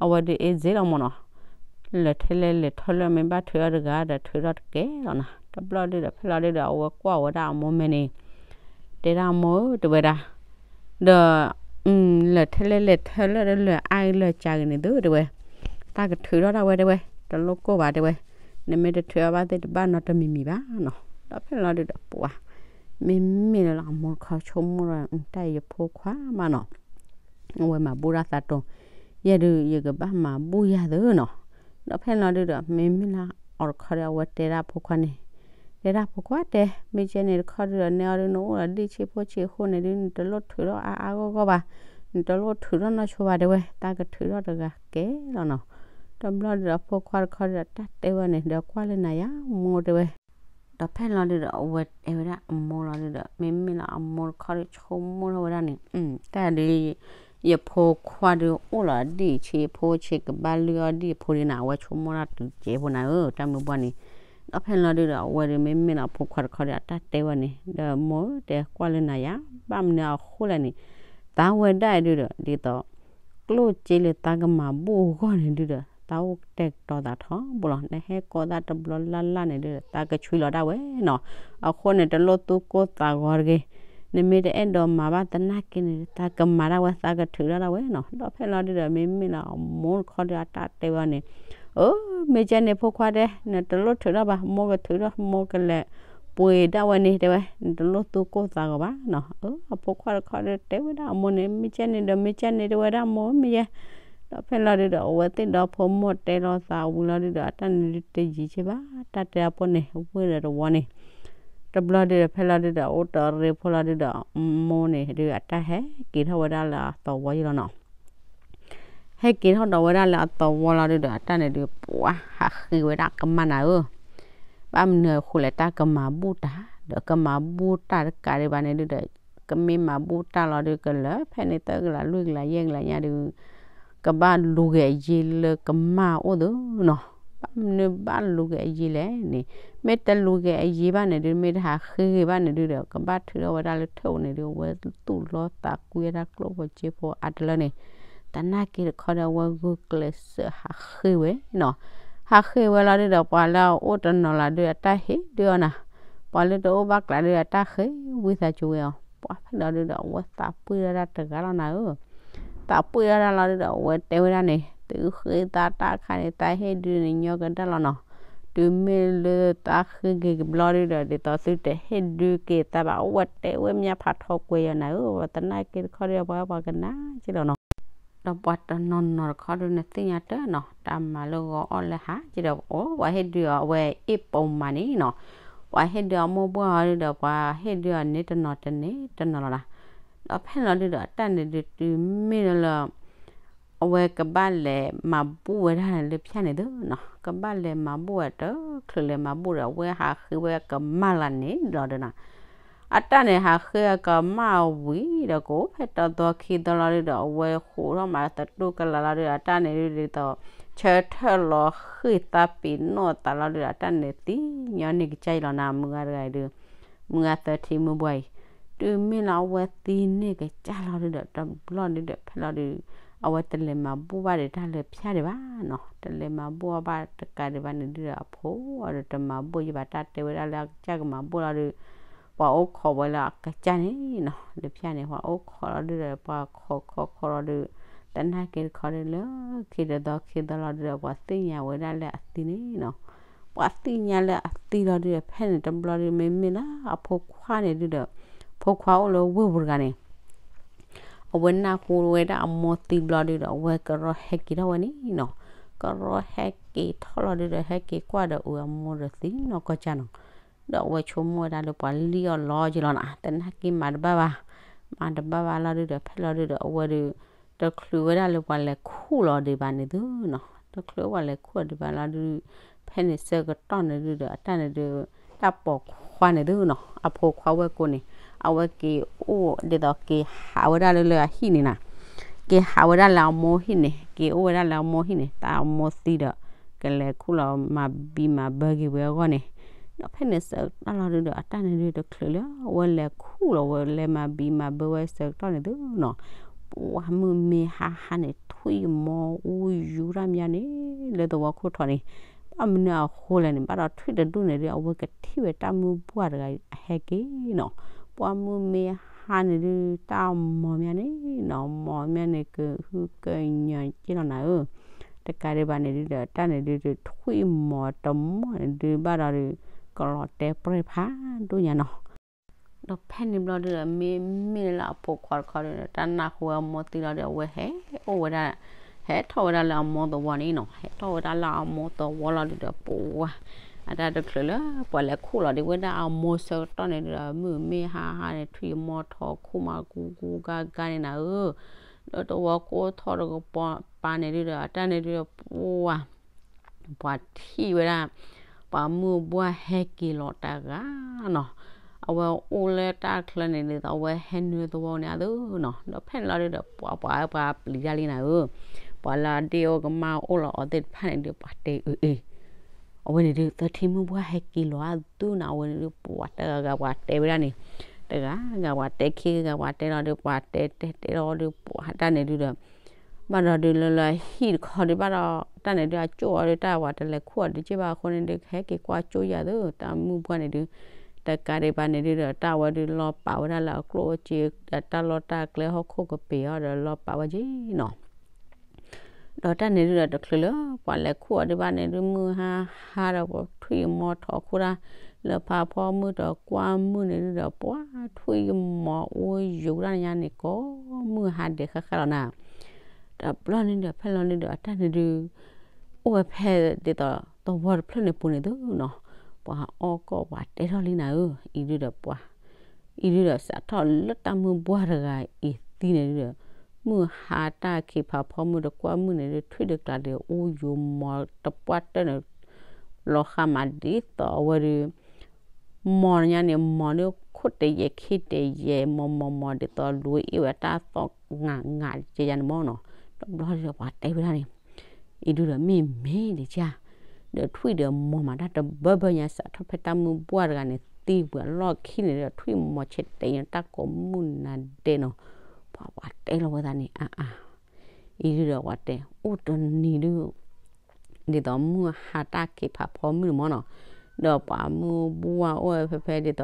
အဝဲဒုးအ့ၣ်စ့လီၤမ့ၢ်နီၤ, လဲၤထဲလဲၤလဲၤထီၣ်လၢ မ့ၢ်ဘၣ်ထုးထီၣ်တဂၤဒီးထုးထီၣ်တကဲလီၤနီၤ, တဘျီဒုးဒီး ဖဲလီၤဒုးဒီး အဝဲကွၢ်ဝဲဒၣ်အမိၢ်မဲာ်န့ၣ် တဲဒၣ်အမိၢ်ဧၢ တဲဝဲဒၣ်, ဒီး လဲၤထဲလဲၣ်လဲၤထီၣ်လၢဒီးလၢအါအံၤလၢအကၢ်ဂ့ၤန့ၣ်သု တဲဝဲ, တၢ်ကထုးထီၣ်ဒၣ်ဝဲတဲဝဲ, တလိၣ်ကိၢ်ဘၣ်တဲဝဲ, နမ့ၢ်တထုးထီၣ်ဘၣ်သ့ၣ်တဘၣ်နီတမံၤမံၤဘၣ်နီၤ, ဒီးဖဲလီၤဒုးဒီးပှၤ မ့မ့ၢ်လၢအမိၢ်တခီဆိကမိၣ်ဒီး တၢ်အံၤယဖိခွါမးနီၤ အဝဲမၤဘူၣ်တၢ်သးတိၤ, ယဲဒုးယကဘၣ်မၤဘူၣ်ယၤသုနီၤ, ဒီးဖဲလီၤဒုးဒီး မ့မ့ၢ်လၢအီၤတခီဒီး အဝဲတဲဒၣ်ဖိခွါန့ၣ်, တဲဒၣ်ဖိခွါတဲ, မ့ၢ်ကဲန့ၣ်တခီဒုးဒီး နဲအီၤဒုးနအိၣ်ဒီးဒ့ၣ်ဆံးဖိဆံးအဃိန့ၣ်ဒုး နတလိၣ်ထုးထီၣ်အါအါဂီၢ်ဂီၢ်ဘၣ်, နတလိၣ်ထုးထီၣ်နီၢ်ဆိဘၣ်တဲဝဲ, တၢ်ကထုးထီၣ်တဂၤကဲလီၤနီၤ, တဘျီဒုးဒီးဖိခွါတခီဒုးဒီး တၢ်တဲဝဲန့ၣ် ဒီးကွၢ်လၢနၤယါမိၢ်တဲဝဲ ဒီးဖဲလီၤဒုးဒီး အဝဲတဲဝဲဒၣ်အမိၢ်လီၤဒုးဒီး မ့မ့ၢ်လၢအမိၢ်တခီဒီး ဆိကမိၣ်ထီၣ်ဝဲဒၣ်န့ၣ်, တၢ်ဒုး ယဖိခွါဒုးအိၣ်လီၤဒံၣ်ဆံးဖိဆံး ကဘၣ်လုၢ်အီၣ်ဒံၣ်အဖိဒုးနၤ အဝဲဆိကမိၣ်တၢ်တုၤကဲးဖိနၤဧၢ တၢ်မုၢ်ပှၢ်န့ၣ်, ဒီးဖဲလီၤဒုးဒီး အဝဲဒုးမ့မ့ၢ်လၢအဖိခွါတခီဒီး အတၢ်တဲဝဲန့ၣ် ဒီးမိၢ်တဲကွၢ်လၢနၤယါ ဘၣ်မနုၤအဃိလဲၣ်န့ၣ်, သးဝဲဒၣ်အံၤဒုးဒီး ဒ်သိး ကျိၣ်စ့လၢသးကမၤဘူၣ်အဂီၢ်န့ၣ်ဒုးဒီး သးအိၣ်ကတဲာ်ကတီၤသးထီဘိလီၤ. နဟဲကိးသးတဘျီလၢ်လၢ်န့ၣ်ဒုးဒီး သးကဆွံလီၤဒၣ်ဝဲနီၤ. အဃိန့ၣ် တလိၣ်သူၣ်ကိၢ်သးဂီၤတဂ့ၤ. နမ့ၢ်တအဲၣ်ဒိးမၤဘၣ်သနာ်က့န့ၣ် သးကမၤဒၣ်ဝဲ သးကထုးထီၣ်ဒၣ်ဝဲနီၤ. ဒီးဖဲလီၤဒုးဒီး မ့မ့ၢ်လၢအမိၢ်တခီဒီး အတၢ်တဲဝဲန့ၣ်, အၢ မ့ၢ်ကဲန့ၣ်ဖိခွါတဲ နတလိၣ်ထုးထီၣ်ဘၣ်, မိၢ်ကထုးထီၣ် မိၢ်ကလဲၤပှ့ၤဒၣ်ဝဲန့ၣ် တဲဝဲ, နတလိၣ်သူၣ်ကိၢ်သးဂီၤဘၣ်နီၤ. အၢ အဖိခွါတခီဒီးတဲဝဲဒၣ်အမိၢ်န့ၣ် မ့ၢ်ကဲန့ၣ်ဒီး မ့ၢ်ကဲန့ၣ် တဲဝဲဒၣ်အမိၢ် မ့ၢ်ယဲ. ဒီးဖဲလီၤဒုးဒီး အဝဲသ့ၣ်ဒီဖိမိၢ်တဲလိာ်သးဝံၤလီၤဒုးဒီး အတၢ်န့ၣ်ဒုးတယံၤက့ဘၣ် တၢ်တဲအဖိန့ၣ် ဝ့ၢ်ဒီးတဝီန့ၣ် တဘျီဒုးဒီး ဖဲလီၤဒုးဒီး အိၣ်တရ့ဖိလီၤဒုးဒီး မိၢ်န့ၣ်ဒုး အတၢ်ဟဲက့ၤထီၣ်ဝဲဒၣ်လၢအသဝီယံလီၤနီၤ. ဟဲက့ၤထီၣ်ဒီးဝဲဒၣ်လၢအသဝီလီၤဒုးဒီး အတၢ်န့ၣ်ဒုး ပှၤဟးဃ့ဝဲဒၣ်ကမၣ်နၤဧၢ, ဘၣ်မနုၤအဃိလဲၣ် တၢ်ကမၤဘူၣ်တၢ် ဒီးကမၤဘူၣ်တၢ်တကးဒံးဘၣ်န့ၣ်ဒုးဒီး ကမ့ၢ်မၤဘူၣ်တၢ်လီၤဒုး ကလၢာ်ဖဲန့ၣ် သၢကလး လွံၢ်ကလး ယဲၢ်ကလးညါဒုး ကဘၣ်လူၤက့ၤအယ့လၢကမၢ်အိၣ်သ့နီၤ. ဘၣ်မနုၤဘၣ်လူၤက့ၤအယ့လဲၣ်န့ၣ်, မ့ၢ်တလူၤက့ၤအယ့ဘၣ်န့ၣ်ဒုး မ့ၢ်တဟးဃ့က့ၤဘၣ်န့ၣ်ဒုးဒီး ကဘၣ်ထုးထီၣ်ဝဲဒၣ်လၢထၢၣ်အူန့ၣ်ဒုး အဝဲသူၣ်လီသးကွံဝဲဒၣ်ကျိၣ်ဖိစ့ဖိအါတလၢန့ၣ်, သနာ်က့တခီဒီး အဝဲဂုာ်ကျဲးစၢးဟးဃ့ဝဲနီၤ. ဟးဃ့ဝဲလီၤဒုးဒီး ပှၤလၢအအိၣ်တနီၤလၢ်ဒုး အတၢ်ဟ့ၣ်ဒုးအီၤနၤ, ပှၤလၢတအိၣ်ဘၣ်ကျါဒုး အတၢ်ဃ့ဝံသးစူၤဝဲအီၤ. ပှၤဖဲလီၤဒုးဒီး အဝဲသးပှ့ၢ်ဒၣ်တဂၤလီၤနၤဧၢ. သးပှ့ၢ်ဒၣ်တၢ်လီၤဒုးဒီး အဝဲတဲဝဲဒၣ်န့ၣ်, သုဃ့သးတၢ်အခါန့ၣ် သးဟ့ၣ်ဒုးန့ၣ်ညီကဒၣ်လီၤနီၤ. တုၤမ့ၢ်လၢသးဃ့က့ၤကဘျီဒုးဒီး ဒ်သိးသုတဟ့ၣ်ဒုးက့ၤသးဘၣ် အဝဲတဲဝဲမၠၣ်ဖးထီကွဲၤယီၤနၤဧၢ, သနာ်က့တခီဒီး ပှၤပှၤကနၣ်က့လီၤနီၤ. ဒီးပှၤတနီၤနီၤတခီဒုး နသ့ၣ်ညါတနီၤ တၢ်မၤလၢဂီၤအီၣ်လၢဟါက့ဒီး အိၣ်ပှၤဟ့ၣ်ဒုးအီၤ အဝဲအ့ၣ်ပိာ်မးန့ၣ်နီၤ. ပှၤဟ့ၣ်ဒုးအီၤမိၢ်ပှၢ်အီၤဒုးဒီး ပှၤဟ့ၣ်ဒုးအီၤန့ၣ်တနီၤတန့ၢ်တနီၤလီၤလၢ်. ဒီးဖဲန့ၣ်လီၤဒုးဒီး အတၢ်န့ၣ်ဒုးတုၤမ့ၢ်လၢ အဝဲကဘၣ်လဲၤမၤဘူၣ်ဝဲဒၣ်လၢဖၠၣ်န့ၣ်သ့နီၤ, ကဘၣ်လဲၤမၤဘူၣ်ဝဲတချုးလဲၤမၤဘူၣ်ဒီး အဝဲဟးဃ့ဝဲကမၢ်လၢန့ၣ်လီၤဒီးနၤ. အတၢ်န့ၣ်ဟးဃ့ကမၢ်ဝံၤဒီး ကအိၣ်ဖဲတသီခံသီလီၤဒုးဒီး အဝဲဃိးထီၣ်မးသတူၢ်ကလာ်လီၤဒုးဒီး အတၢ်န့ၣ်ဒုးဒ်သိး ဆၢထၢၣ်လီၤဃ့ၢ်သးပ့ၤနီၣ်သးလီၤဒုးဒီး အတၢ်န့ၣ်သံညီန့ၢ်ကစၢ်အံၤလီၤနၤ, မုၢ်ဂၤတဂၤအံၤဒုး မုၢ်ဂၤသၢထံမုၢ်ပှၢ်အံၤ, တုၤမ့ၢ်လၢအဝဲသံန့ၢ်ကစၢ်လီၤဒုးဒီး တဘျီဒုးဒီး ဖဲလီၤဒုး အဝဲတလဲၤမၤဘူၣ်ဘၣ်ဒီးတၢ်လၢဖၠၣ်ဒံးဘၣ်နီၤ, တလဲၤမၤဘူၣ်ဘၣ်တကးဒံးဘၣ်န့ၣ်ဒုးဒီး အဖိအီၤဒီးတမၤဘူၣ်ယံၤဘၣ် တၢ်တဲဝဲဒၣ်လၢအကစၢ်ကမၤဘူၣ်လီၤဒုး ပှၤအိၣ်ခိးဝဲလၢအကစၢ်န့ၣ်နီၤ, လၢဖၠၣ်န့ၣ် ပှၤအိၣ်ခိးလီၤဒုးဒီး ပှၤခိးခိးခိးလီၤဒုး သနာ်က့တခီဒုး လၢခံတသီခံသီလီၤဒုးဒီး ပှၤသ့ၣ်ညါဝဲဒၣ်လၢအသံန့ၣ်နီၤ, ပှၤသ့ၣ်ညါလၢအသံလီၤဒုးဒီး ဖဲန့ၣ်တဘျီဒုး မ့မ့ၢ်လၢအဖိခွါန့ၣ်ဒုးဒီး ဖိခွါအိၣ်လၢဝ့ၢ်ပူၤတဂၤန့ၣ် အဝဲနၢ်ဟူဝဲဒၣ်အမိၢ်သံဘျီဒုးဒီး အဝဲကရီဟဲက့ၤထီၣ်ဝဲန့ၣ်နီၤ, ကရီဟဲက့ၤထီၣ်လီၤဒုးဒီး ဟဲက့ၤကွၢ်ဒီးအမိၢ်ဒီးသံနီၢ်ကီၢ်ကၢ်နီၤ, ဒီးအဝဲဆိကမိၣ်ဝဲဒၣ်လၢပှၤလံၣ်အီၤလီၤက့ၤလီၤနၤ, သနာ်က့မၤတဘၣ်ဘၣ်, မၤတဘၣ်ဘၣ်လီၤဒုးဒီး ဖဲလီၤဒုးဒီး အဝဲဒုး တချုးဝဲဒၣ်လၢပှၤလဲၤခူၣ်လီၤဒံးဘၣ်န့ၣ်သုနီၤ, တချုးပှၤလဲၤခူၣ်လီၤဒံးဘၣ်လီၤဒုး ဖဲန့ၣ်ဆၢကတီၢ်န့ၣ်ဒုးဒီး အတၢ်န့ၣ်ဒုး တၢ်ပိာ်ခွါန့ၣ်သုနီၤ, အဖိခွါဝဲၢ်ကိန့ၣ် အဝဲက့ၤအိၣ်ဒ်သိးက့ၤဟးဝဲဒၣ်လၢလၢအဟံၣ်န့ၣ်နၤ, က့ၤဟးဝဲဒၣ်လၢအမိၢ်ဟံၣ်န့ၣ်, က့ၤအိၣ်ဝဲဒၣ်လၢအမိၢ်ဟံၣ်န့ၣ် တၢ်အမိၢ်သံဒီး ကလဲၤခူၣ်လီၤမၤဘံမၤဘၢက့ၤဝဲအဂီၢ်န့ၣ်, ဒီးဖဲန့ၣ်ဆၢကတီၢ်လီၤဒုးဒီး အတၢ်န့ၣ်ဒုးတချုးလၢ အဝဲလဲၤခူၣ်လီၤဝဲလဲၤမၤဘံမၤဘၢဝဲဆၢကတီၢ်န့ၣ်သုနီၤ, ပှၤမုၢ်မ့ၢ်ဟါဟါန့ၣ် ထွံၣ်မီၤအူယူၤတၢ်မးန့ၣ် လၢသဝီခိၣ်ထီၣ်န့ၣ် ဘၣ်မနုၤအဃိလဲၣ်န့ၣ် ဘၣ်ဒီးထွံၣ်တဒူၣ်န့ၣ်ဒုး အဝဲကထံၣ်ဝဲတၢ်မုၢ်ပှၢ်တဂၤအဟဲက့ၤနီၤ, ပှၤမုၢ်မ့ၢ်ဟါန့ၣ်ဒုး တၢ်မီၤမးန့ၣ်နီၤ, မီၤမးန့ၣ်ကဟုကညီၤက့ၤလီၤနၤဧၢ, တကးဒံးဘၣ်န့ၣ်ဒုးဒီး တၢ်န့ၣ်ဒုး ထွံၣ်မီၤတမီၢ်န့ၣ်ဒုး ဘၣ်ဒီးဒုး ကလီၤတဲာ်ပြဲၢ်ဖးဒိၣ်ညါနီၤ ဒီးဖဲန့ၣ်ဘျီဒုးဒီး မ့မ့ၢ်လၢအဖိခွါတခီဒုးဒီး တၢ်နၢ်ဟူဝဲအမိၢ်သံလီၤဒီး အဝဲဟဲအိၣ်ဝဲဒၣ်, ဟဲထီၣ်ဝဲဒၣ်လၢအမိၢ်သဝီန့ၣ်နီၤ, ဟဲထီၣ်ဝဲဒၣ်လၢအမိၢ်သဝီလီၤဒုးဒီး ပှၤ အတၢ်တချုးလၢ ပှၤလဲၤခူၣ်လီၤဒံးဝဲဒၣ်အမိၢ်ဆၢကတီၢ်န့ၣ်ဒုးဒီး မုၢ်မ့ၢ်ဟါဟါန့ၣ် ထွံၣ်မီၤထီၣ်ခူၣ်မးကူကူဂၤဂၤန့ၣ်နၤဧၢ, ဒီးသဝီခိၣ်ထီၣ်တကပၤန့ၣ်ဒုးဒီး အတၢ်န့ၣ်ဒုးဒီး ပှၤ ပှၤထံၣ်ဝဲဒၣ် ပှၤမုၢ်ပှၢ်ဟဲက့ၤလီၤတဂၤနီၤ, အဝဲအိၣ်လၢတၢ်ချၢန့ၣ်ဒ်သိး အဝဲဟဲနုာ်သဝီန့ၣ်အသိးနီၤ, ဒီးဖဲန့ၣ်လီၤဒုးဒီး ပှၤပှၤပှၤပျံၤတၢ်လံနၤဧၢ, ပှၤလၢအဒ့ၣ်အိၣ်ကမၢ်အိၣ်လီၤအီၤသ့ၣ်တဖၣ်န့ၣ်ဒုး ပှၤတဲအၢအ့ အဝဲန့ၣ်ဒုး သထံမုၢ်ပှၢ်ဟဲက့ၤလီၤအသုနၤ, အဝဲန့ၣ်ဒုး ပှၤတဂၤဂၤပှၤတဲဝဲဒၣ်န့ၣ်, တဂၤဂၤပှၤတဲခံဂၤပှၤတဲလီၤဒုး ပှၤတဲတဲတဲလီၤဒုး ပှၤတၢ်န့ၣ်ဒုးဒီး ဘၣ်ဒီးဒုးလၢလၢဟံၣ်တခီဒုးဘၣ်ဒီး တၢ်န့ၣ်ဒုးအကၠိၣ်အီၤဒုး တၢ်ဝဲတလဲၤခူၣ်အီၤဒုးက့ဘၣ်အဃိန့ၣ်ဒုး ကဟဲက့ၤကွၢ်ကၠိယၤသ့ တၢ်မုၢ်ပှၢ်န့ၣ်ဒုး တကးဒံးဘၣ်န့ၣ်ဒုးဒီး တၢ်ဝဲဒုးလီၤပာ်ဝဲဒၣ်လၢအကျိၣ်အိၣ်စ့ တၢ်လီၢ်တၢ်ကျဲဟီၣ်ခိၣ်ကပ့ၤအီၤဒီးလီၤပာ်ဝဲက့နီၤ ဒီးတၢ်န့ၣ်ဒုးဒီးတချုးလၢ ပှၤလဲၤခူၣ်အီၤဒုးဘၣ်န့ၣ်ဒုး မုၢ်ဟါဟါဒီးပှၤထွံၣ်မီၤထီၣ်ခူၣ်တၢ် လၢဖးဖီမုၢ်ဒီးကွၢ်မုၢ်န့ၣ်ဒုးဒီး ပှၤထွံၣ်မီၤအိၣ်ယူၤတၢ်ညါန့ၣ် ကိးမုၢ်ဟါဒဲးဃၣ်ဃၣ်လီၤနၤ, တဘျီန့ၣ်ဒီးဖဲလီၤန့ၣ်ဒီး အတၢ်န့ၣ်ဒုး အိၣ်ဝဲဖဲဒ်သိးသဝီတဖျၢၣ်န့ၣ်ပူၤန့ၣ်သ့နီၤ, ပှၤအီၣ်ကီၢ်ပှၤတဲထီၣ်လံနၤဧၢ, အံၤဒုးဒီးပှၤ အံၤဒုးဒီးစးထီၣ်လၢတၢ်မုၢ်ပှၢ်တဂၤအံၤသံန့ၣ်ဒုးဒီး မုၢ်ဟါတၢ်ခံးဖးဖီမုၢ်ဒီးကွၢ်မုၢ်န့ၣ်ဒုး ထွံၣ်တကျါဒီးအိၣ်ယူၤမီၤတပှၢ်တၢၢ်န့ၣ် လီၤဃးမးဒ်သိးအဝဲဒုး မီၤညါန့ၣ် မီၤဒုးခိၣ်တယဲၢ်ခံတယဲၢ် မီၤမီၤမီၤဒ်သိးလူၤအ့ၣ်ဝဲတၢ်သီၣ်ငးငးကဲယါန့ၣ်မီၢ်နီၤ, တဘျီဒီးပှၤတဲဝဲဒၣ်န့ၣ်, အံၤဒုဒီးမ့ၢ်မ့ၢ်ဒံးဧါ, ဒီးထွံၣ်ဒီးမီၤမးတၢ်တဘၢဘၢညါ စးထီၣ်ဖဲတၢ်မုၢ်ဘှၢ်တဂၤန့ၣ် သံဝံၤအလီၢ်ခံန့ၣ်ဒီး ထွံၣ်မီၤဆဲးတဲာ်ညါတၢ်ကိးမုၢ်နၤဒဲးနီၤ, ပှၤပှၤတဲလီၤဝဲသးန့ၣ် အါအါ အံၤဒုဒီးပှၤတဲ အိၣ်တနံၤဒု ဒ်သိးမုၢ်ဟါတၢ်ခံးဖးဖီမုၢ်န့ၣ်မ့ၢ်နီၤ, ဒီးပှၤမုၢ်ဘှၢ်အိၣ်ဝဲဖဲဖဲဒ်သိး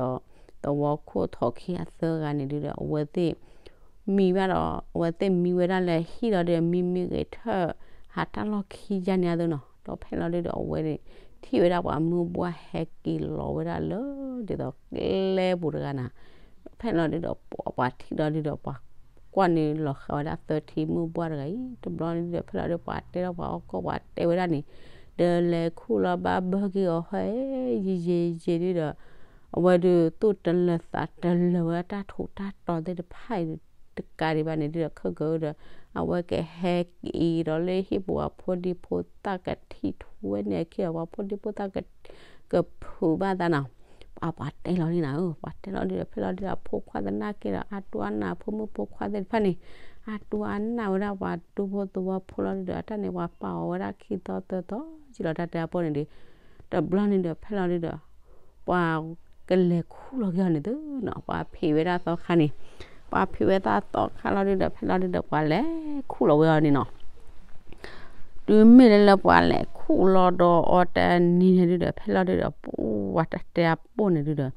သဝီခိၣ်ထိးခံအသၢဂၤန့ၣ်ဒုဒီး အဝဲသ့ၣ်မံဘၣ်ဒီး အဝဲသ့ၣ်မံဝဲဒၣ်လၢဟံၣ်လီၤဒီး မံမံဂဲၤထၢၣ် ဟးတၢ်လီၢ်ခံယါန့ၣ်အသိးနီၤ, ဒီးဖဲလီၤဒုဒီးအဝဲန့ၣ် ထံၣ်ဝဲဒၣ်ပှၤမုၢ်ဘှၢ်ဟဲက့ၤလီၤဝဲဒၣ်လၢ ဒ်သိးကျဲပူၤတဂၤနၤ, ဖဲလီၤဒုဒီးပှၤထံၣ်လီၤဒုဒီးပှၤကွၢ်န့ၣ်လီၤဃာ်ဝဲဒၣ်သၢထံမုၢ်ဘှၢ်တဂၤအံၤ တဘျီန့ၣ်ဒုဒီး ဖဲလီၤဒုပှၤတဲထီၣ်ပှၤအီၣ်ကီၢ်ပှၤတဲဝဲဒၣ်န့ၣ်, ဒီးလဲၤခူၣ်လီၤဘၣ်ဘၢက့ၤအီၤဟဲ ယံာ်ယံာ်ယံာ်ဒုဒီး အဝဲဒုးသူၣ်တလၢာ်သးတလၢာ်ဝဲတၢ်ထူးတၢ်တီၤသ့ၣ်တဖၣ်အံၤ တကးဒံးဘၣ်န့ၣ်ဒုဒီး ခဲကဒီး အဝဲကဟဲက့ၤဒီးလၢဟံၣ်ပူၤ ပှၤဖိဒံဖိသၣ်ကထံၣ်ထူဝဲန့ၣ် အခံဒီးပှၤဖိဒံဖိသၣ်က ကဖုးဘၣ်သးနီၤ, ပှၤပှၤတဲလီၤဒုနၤဧၢ, ပှၤတဲလီၤဒုဒီး ဖဲလီၤဒုဒီး အဖိခွါသနာ်က့ဒီး အါတူၢ်အါနး ဖိမုၣ်ဖိခွါသ့ၣ်တဖၣ်န့ၣ် အါတူၢ်အါနးဝဲဒၣ်ပှၤဒူဖိသဝီဖိလီၤဒုဒီး အတၢ်န့ၣ် ပှၤပာ်အီၤဝဲဒၣ်ခံသီသၢသီ ကံလီၤတၢ်တဲအပိၢ်န့ၣ်ဒီး တဘျီန့ၣ်ဒီး ဖဲလီၤဒုဒီး ပှၤကလဲၤခူၣ်လီၤက့ၤအီၤန့ၣ်သုနီၤ, ပှၤဖံးဝဲဒၣ်သီခါန့ၣ်, ပှၤဖံးဝဲဒၣ်သီခါလီၤဒုဒီး ဖဲလီၤဒုဒီး ပှၤလဲၤခူၣ်လီၤဝဲအီၤန့ၣ်နီၤ. တုၤမ့ၢ်လၢလၢပှၤလဲၤခူၣ်လီၤဒီးအီၤတနံၤန့ၣ်ဒုဒီး ဖဲလီၤဒုဒီး ပှၤတၢ်တဲအပိၢ်န့ၣ်ဒုဒီး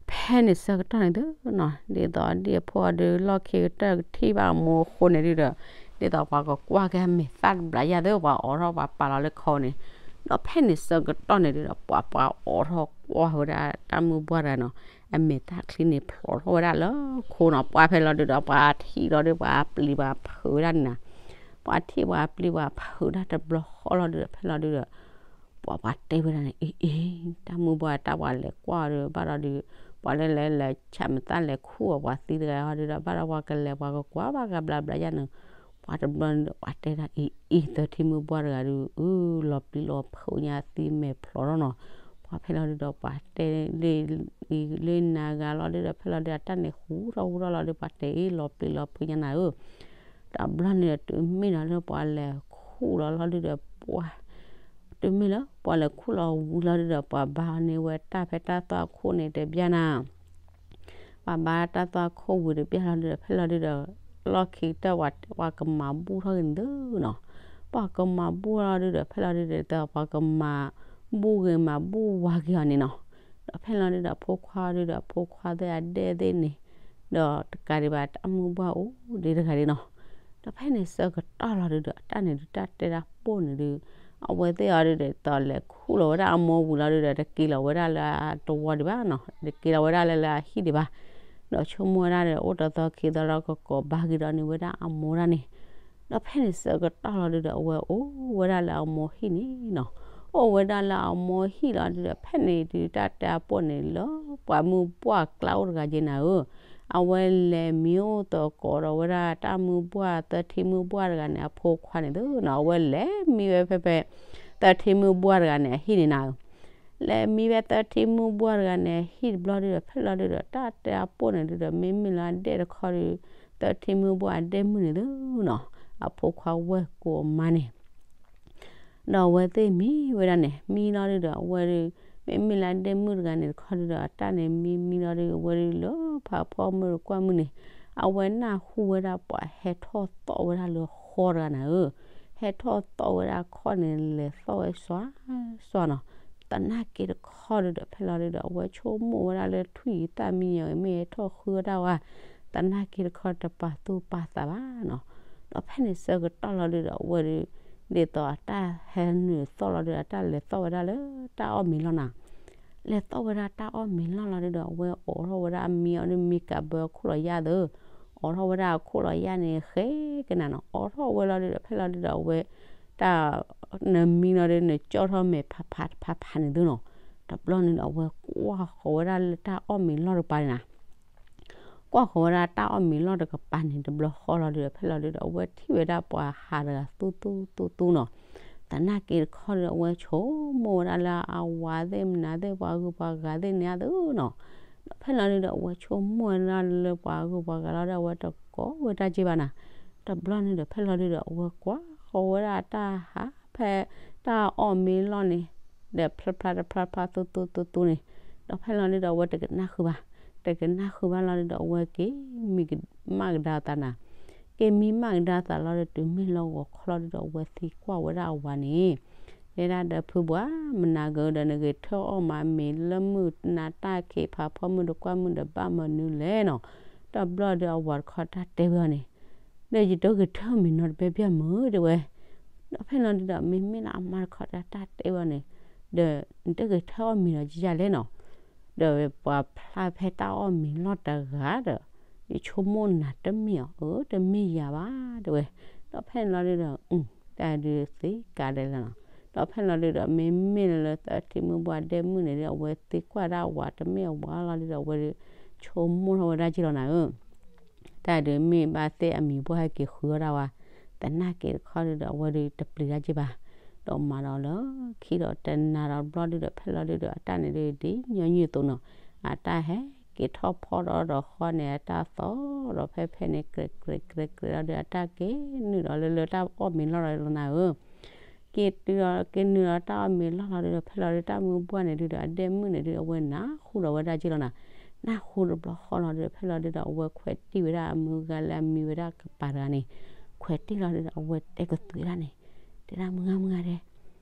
ဖဲန့ၣ်ဆၢကတီၢ်န့ၣ်သုနီၤ, ဒ်သိးဒ်အဖိအီၤဒုး လီၢ်ခံကတၢၢ်ကထံၣ်ဘၣ်အမိၢ်အဃိန့ၣ်ဒုဒီး ဒ်သိးပှၤကကွၢ်က့ၤအမဲာ်သၣ်တဘျးယၤသု ပှၤအိးထီၣ်ပှၤပာ်လီၤလၢခီန့ၣ်, ဒီးဖဲန့ၣ်ဆၢကတီၢ်န့ၣ်ဒုဒီး ပှၤပှၤအိးထီၣ်ကွၢ်ဝဲဒၣ်တၢ်မုၢ်ဘှၢ်တဂၤနီၤ, အမဲာ်သၣ်ချံန့ၣ်ဖျိးထီၣ်ဝဲဒၣ်လၢခိနီၤ, ပှၤဖဲလီၤဒုဒီး ပှၤထံၣ်လီၤဒု ပှၤပျံၤပှၤဖုးဝဲဒၣ်န့ၣ်နီၤ, ပှၤထံၣ်ပှၤပျံၤပှၤဖုးဒၣ်တဘျီဃီလီၤဒုဒီး ဖဲလီၤဒုဒီး ပှၤပှၤတဲဝဲဒၣ်န့ၣ် အ့ အ့ တၢ်မုၢ်ဘှၢ်တၢ်ပှၤလဲၤကွၢ်ဒီး ဘၣ်ဒီးဒုး ပှၤလၢလဲၤလဲၤဆၣ်မသၣ်လဲၤခူၣ်အီၤပှၤသံတဂၤဟီဒုဒီး ဘၣ်ဒီးပှၤကလဲၤပှၤကကွၢ်ဘၣ်ကဘျါဘျါယါန့ၣ်, ပှၤတဘျီန့ၣ်ဒီး ပှၤတဲဒၣ်အ့ အ့ သၢထံမုၢ်ဘှၢ်တဂၤဒုး အၢ လီၤပျံၤလီၤဖုးညါသံမဲာ်ဖျိးထီၣ်နီၤ, ပှၤဖဲလီၤဒုဒီး ပှၤတဲလၢ လၢနၤဂၤလီၤဒုဒီး ဖဲလီၤဒုဒီး အတၢ်န့ၣ်ဟူထီၣ်ဟူထီၣ်လီၤဒု ပှၤတဲအ့ လီၤပျံၤလီၤဖုးညါနၤဧၢ တဘျီန့ၣ်ဒီး တုၤမ့ၢ်လီၤလၢပှၤလဲၤခူၣ်လီၤလီၤဒုဒီး ပှၤ တုၤမ့ၢ်လၢပှၤလဲၤခူၣ်လီၤဝံၤလီၤဒုဒီး ပှၤဘါန့ၢ်ဝဲတၢ်ဖဲတၢ်သွၣ်ခိၣ်န့ၣ်တဘျီနၤ, ပှၤဘါတၢ်သွၣ်ခိၣ်ဝံၤတဘျီလီၤဒုဒီး ဖဲလီၤဒုဒီး လီၢ်ခံကတၢၢ် ပှၤကမၤဘူၣ်ထီၣ်က့ၤန့ၣ်သုနီၤ, ပှၤကမၤဘူၣ်လီၤဒုဒီး ဖဲလီၤဒုဒီး ပှၤကမၤဘူၣ်ဂ့ၤမၤဘူၣ်ဝါက့ၤအီၤန့ၣ်နီၤ, ဒီးဖဲလီၤဒုဒီး အဖိခွါဒုဒီး အဖိခွါသ့ၣ်အဒဲသ့ၣ်န့ၣ် ဒီးတကးဒံးဘၣ် တၢ်မုၢ်ဘှၢ်အိၣ်ဒံးတဂၤဒုနီၤ, ဒီးဖဲန့ၣ်ဆၢကတီၢ်လီၤဒုဒီး တၢ်န့ၣ်ဒု တၢ်တဲတၢ်ပိၢ်န့ၣ်ဒု အဝဲသ့ၣ်အီၤဒုဒီး ဒ်သိးလဲၤခူၣ်လီၤဝဲဒၣ်အမိၢ်ဝံၤလီၤဒုဒီး တက့ၤလီၤဝဲဒၣ်လၢတဝီဒံးဘၣ်နီၤ, တက့ၤလီၤဝဲဒၣ်လၢလၢအဟံၣ်ဒံးဘၣ်, ဒီးဆိကမိၣ်ဝဲဒၣ်ဒီး အိၣ်တသီခံသီဒီး ကကိးဘါက့ၤဒီးန့ၢ်ဝဲဒၣ်အမိၢ်ဒၣ်န့ၣ်, ဒီးဖဲန့ၣ်ဆၢကတီၢ်လီၤဒုဒီး အဝဲအိၣ်ဝဲဒၣ်လၢအမိၢ်ဟံၣ်န့ၣ်နီၤ, အိၣ်ဝဲဒၣ်လၢအမိၢ်ဟံၣ်လီၤဒုဒီး ဖဲန့ၣ်ဒု တၢ်တဲအပိၢ်န့ၣ်လၢ ပှၤမုၢ်ဘှၢ်ကျါအိၣ်တဂၤက့ၤနၤဧၢ, အဝဲလဲၤမံအိၣ်သကိးဒီးဝဲဒၣ်တၢ်မုၢ်ဘှၢ် သၢထံမုၢ်ဘှၢ်တဂၤန့ၣ် အဖိခွါန့ၣ်သုနီၤ, အဝဲလဲၤမံဝဲဖဲဖဲ သၢထံမုၢ်ဘှၢ်တဂၤန့ၣ် အဟံၣ်န့ၣ်နၤဧၢ လဲၤမံဝဲသၢထံမုၢ်ဘှၢ်တဂၤန့ၣ် အဟံၣ်တဘျီဒုဒီး ဖဲလီၤဒုဒီး တၢ်တဲအပိၢ်န့ၣ်ဒုဒီး မ့မ့ၢ်လၢအဒဲတခီဒု သၢထံမုၢ်ဘှၢ်အဒဲမုၣ်န့ၣ်သုနီၤ, အဖိခွါဝဲၢ်ကိးမါန့ၣ် ဒီးအဝဲသ့ၣ်မံဝဲဒၣ်န့ၣ် မံလီၤဒုဒီး အဝဲဒု မ့မ့ၢ်လၢအဒဲမုၣ်တဂၤန့ၣ်တခီဒုဒီး အတၢ်န့ၣ်မံမံလီၤဒု အဝဲဒုလၢဖးဖီမုၢ်တကွၢ်မုၢ်န့ၣ် အဝဲနၢ်ဟူဝဲဒၣ်ပှၤဟဲထီၣ်သီၣ်ဝဲဒၣ်လၢဃီတဂၤနၤဧၢ, ဟဲထီၣ်သီၣ်ဝဲဒၣ်ခီၣ်န့ၣ် လဲၤသီၣ်ဝဲစွါစွါနီၤ, သနာ်က့တခီဒုဒီး ဖဲလီၤဒုဒီး အဝဲဆိကမိၣ်ဝဲဒၣ်လၢထွံၣ်အံၤသၣ်မံညီၤအံၤ မ့ၢ်ဟဲထီၣ်ဃုဝဲဒၣ်ဝဲ သနာ်က့တခီတပာ်သူၣ်ပာ်သးဘၣ်နီၤ, ဒီးဖဲန့ၣ်ဆၢကတီၢ်လီၤဒုဒီး အဝဲဒု ဒ်သိးအတၢ်ဟဲနုာ်သီၣ်လီၤဒုဒီး အတၢ်လဲၤသီၣ်ဝဲဒၣ်လၢတၢ်အီၣ်မ့ၤလီၢ်နၤ လဲၤသီၣ်ဝဲဒၣ်တၢ်အီၣ်မ့ၤလီၢ်လီၤဒုဒီး အဝဲအိးထီၣ်ဝဲဒၣ်အမံအီၤဒု မံကးဘၢအခိၣ်လီၤယၢ်သၢ, အိးထီၣ်ဝဲဒၣ်အခိၣ်လီၤယၢ်န့ၣ် ဃဲကနၤနီၤ, အိးထီၣ်ဝဲလီၤဒုဒီး ဖဲလီၤဒုဒီး အဝဲ တၢ် နမံလီၤဒု နကၠီၣ်ထီၣ်မဲာ်ဖးဖးတဖးဖးန့ၣ်သုနီၤ, တဘျီန့ၣ်ဒီး အဝဲကွၢ်ဃီၤဝဲဒၣ်လၢတၢ်အီၣ်မ့ၤလီၢ်တကပၤန့ၣ်နၤ ကွၢ်ဃီၤဝဲဒၣ်တၢ်အီၣ်မ့ၤလီၢ်တကပၤန့ၣ် တဘျီဃီလီၤဒုဒီး ဖဲလီၤဒုဒီး အဝဲထံၣ်ဝဲဒၣ်ပှၤဟးတဂၤသူသူသူသူနီၤ, သနာ်က့တခီဒုဒီး အဝဲဆိကမိၣ်ဝဲဒၣ်လၢအဝၤသ့ၣ်မနုၤသ့ၣ် ပှၤဂုၤပှၤဂၤသ့ၣ်န့ၣ်အသိးနီၤ, ဒီးဖဲလီၤဒုဒီး အဝဲဆိကမိၣ်ဝဲဒၣ်လၢပှၤဂုၤပှၤဂၤလီၤဒီး အဝဲတကိးဝဲတၢ်က့ဘၣ်နၤ, တဘျီန့ၣ်ဒီး ဖဲလီၤဒုဒီး အဝဲကွၢ်ဃီၤဝဲဒၣ်တၢ်ဟးဖဲတၢ်အီၣ်မ့ၤလီၢ်န့ၣ်, ဒီးဖျါဖျါတဖျါဖျါသိသိသိသိန့ၣ်, ဒီးဖဲလီၤဒုဒီး အဝဲတကနၣ်ဃုာ်ဘၣ်, တကနၣ်ဃုာ်ဘၣ်လီၤဒုဒီး အဝဲက့ၤမံမၤကဒါအသးနၤ, က့ၤမံမၤကဒါအသးလီၤဒီး တုၤမ့ၢ်လၢဂီၤခီလီၤဒုဒီး အဝဲသံကွၢ်ဝဲဒၣ်အဝၤန့ၣ်, တဲဒၣ်ဒီး ဖုပှၤ မနၤကဒီး နဂဲၤထၢၣ်အီၣ်မၤမ့ၤလၢမုၢ်နၤ တၢ်ခံးဖးဖီမုၢ် တကွၢ်မုၢ်ဒီးဘၣ်မနုၤလဲၣ်နီၤ. တဘျီဒီး အဝၤတခီတၢ်တဲဝဲအီၤန့ၣ်, ဒီးယတဂဲၤထၢၣ်မ့ၤနီတဘဲဘၣ်မုၢ် တဲဝဲ. ဒီးဖဲလီၤဒုဒီး မ့မ့ၢ်လၢအမါတခီတၢ်တဲဝဲအီၤန့ၣ်, ဒီးနတဂဲၤထၢၣ်အီၣ်မ့ၤဒီးယၤလဲၣ်နီၤ. ဒီးပှၤဖျါဖဲတၢ်အီၣ်မ့ၤလီၢ်တဂၤဒီး ယဆိကမိၣ်နၤတမ့ၢ်အီၤဧၢ, တမ့ၢ်ယၤဘၣ် တဲဝဲ. ဒီးဖဲန့ၣ်လီၤဒုဒီး တၢ်ဒုးသ့ကးဒဲးလီၤနီၤ. ဒီးဖဲန့ၣ်လီၤဒုဒီး မ့မ့ၢ်လၢလၢသၢထံမုၢ်ဘှၢ်ဒဲမုၢ်န့ၣ်ဒီး အဝဲသံကွၢ်ဒၣ်အဝၤတမ့ၢ်အဝၤလီၤဒုဒီး အဝဲဒုးဆိကမိၣ်ထီၣ်ဝဲဒၣ်က့လီၤနၤဧၢ. တၢ်ဒုးမ့ၢ်ဘၣ်သ့ၣ်အမံၤပှၢ်ဟဲက့ၤဃုအီၣ်ဒၣ်ဝဲ, သနာ်က့တခီဒုဒီး အဝဲဒုးတပျံၤတၢ်က့ဘၣ်. ဒီးမၤဒီးလၢခံဒီးတနၤဒီးဘျီဒုဒီး ဖဲလီၤဒုဒီး အတၢ်န့ၣ်ဒုးဒ်ညီနုၢ်အသိးနီၤ, အတၢ်ဟဲက့ၤထီၣ်ဖီဒီးဒီးဃီန့ၣ် အတၢ်သီၣ်ဒီးဖဲဖဲန့ၣ် ကြဲးကြဲးကြဲးကြဲးလီၤဒုး အတၢ်က့ၤနုာ်ဒီးလၢလၢတၢ်အီၣ်မ့ၤလီၢ်လီၤနၤဧၢ. က့ၤတုၤဒီးက့ၤနုာ်ဒီးတၢ်အီၣ်မ့ၤလီၢ်လီၤဒုဒီး ဖဲလီၤဒုဒီး တၢ်မုၢ်ဘှၢ်န့ၣ်ဒုဒီး အဒဲမုၢ်န့ၣ်ဒုဒီး အဝဲနၢ်ဟူဒီးဝဲဒၣ်က့လီၤနၤ. နၢ်ဟူတဘျီဃီလီၤဒုဒီး ဖဲလီၤဒုဒီး အဝဲခွဲးတံၢ်ဝဲဒၣ်အမုၢ်ဂၤလၢအမံၤဝဲဒၣ်ကပၤတဂၤန့ၣ်, ခွဲးတံၢ်လီၤဒုဒီး အဝဲတဲကသွံဒၣ်န့ၣ်, တဲဒၣ်မုၢ်ဂၤမုၢ်ဂၤဒဲး,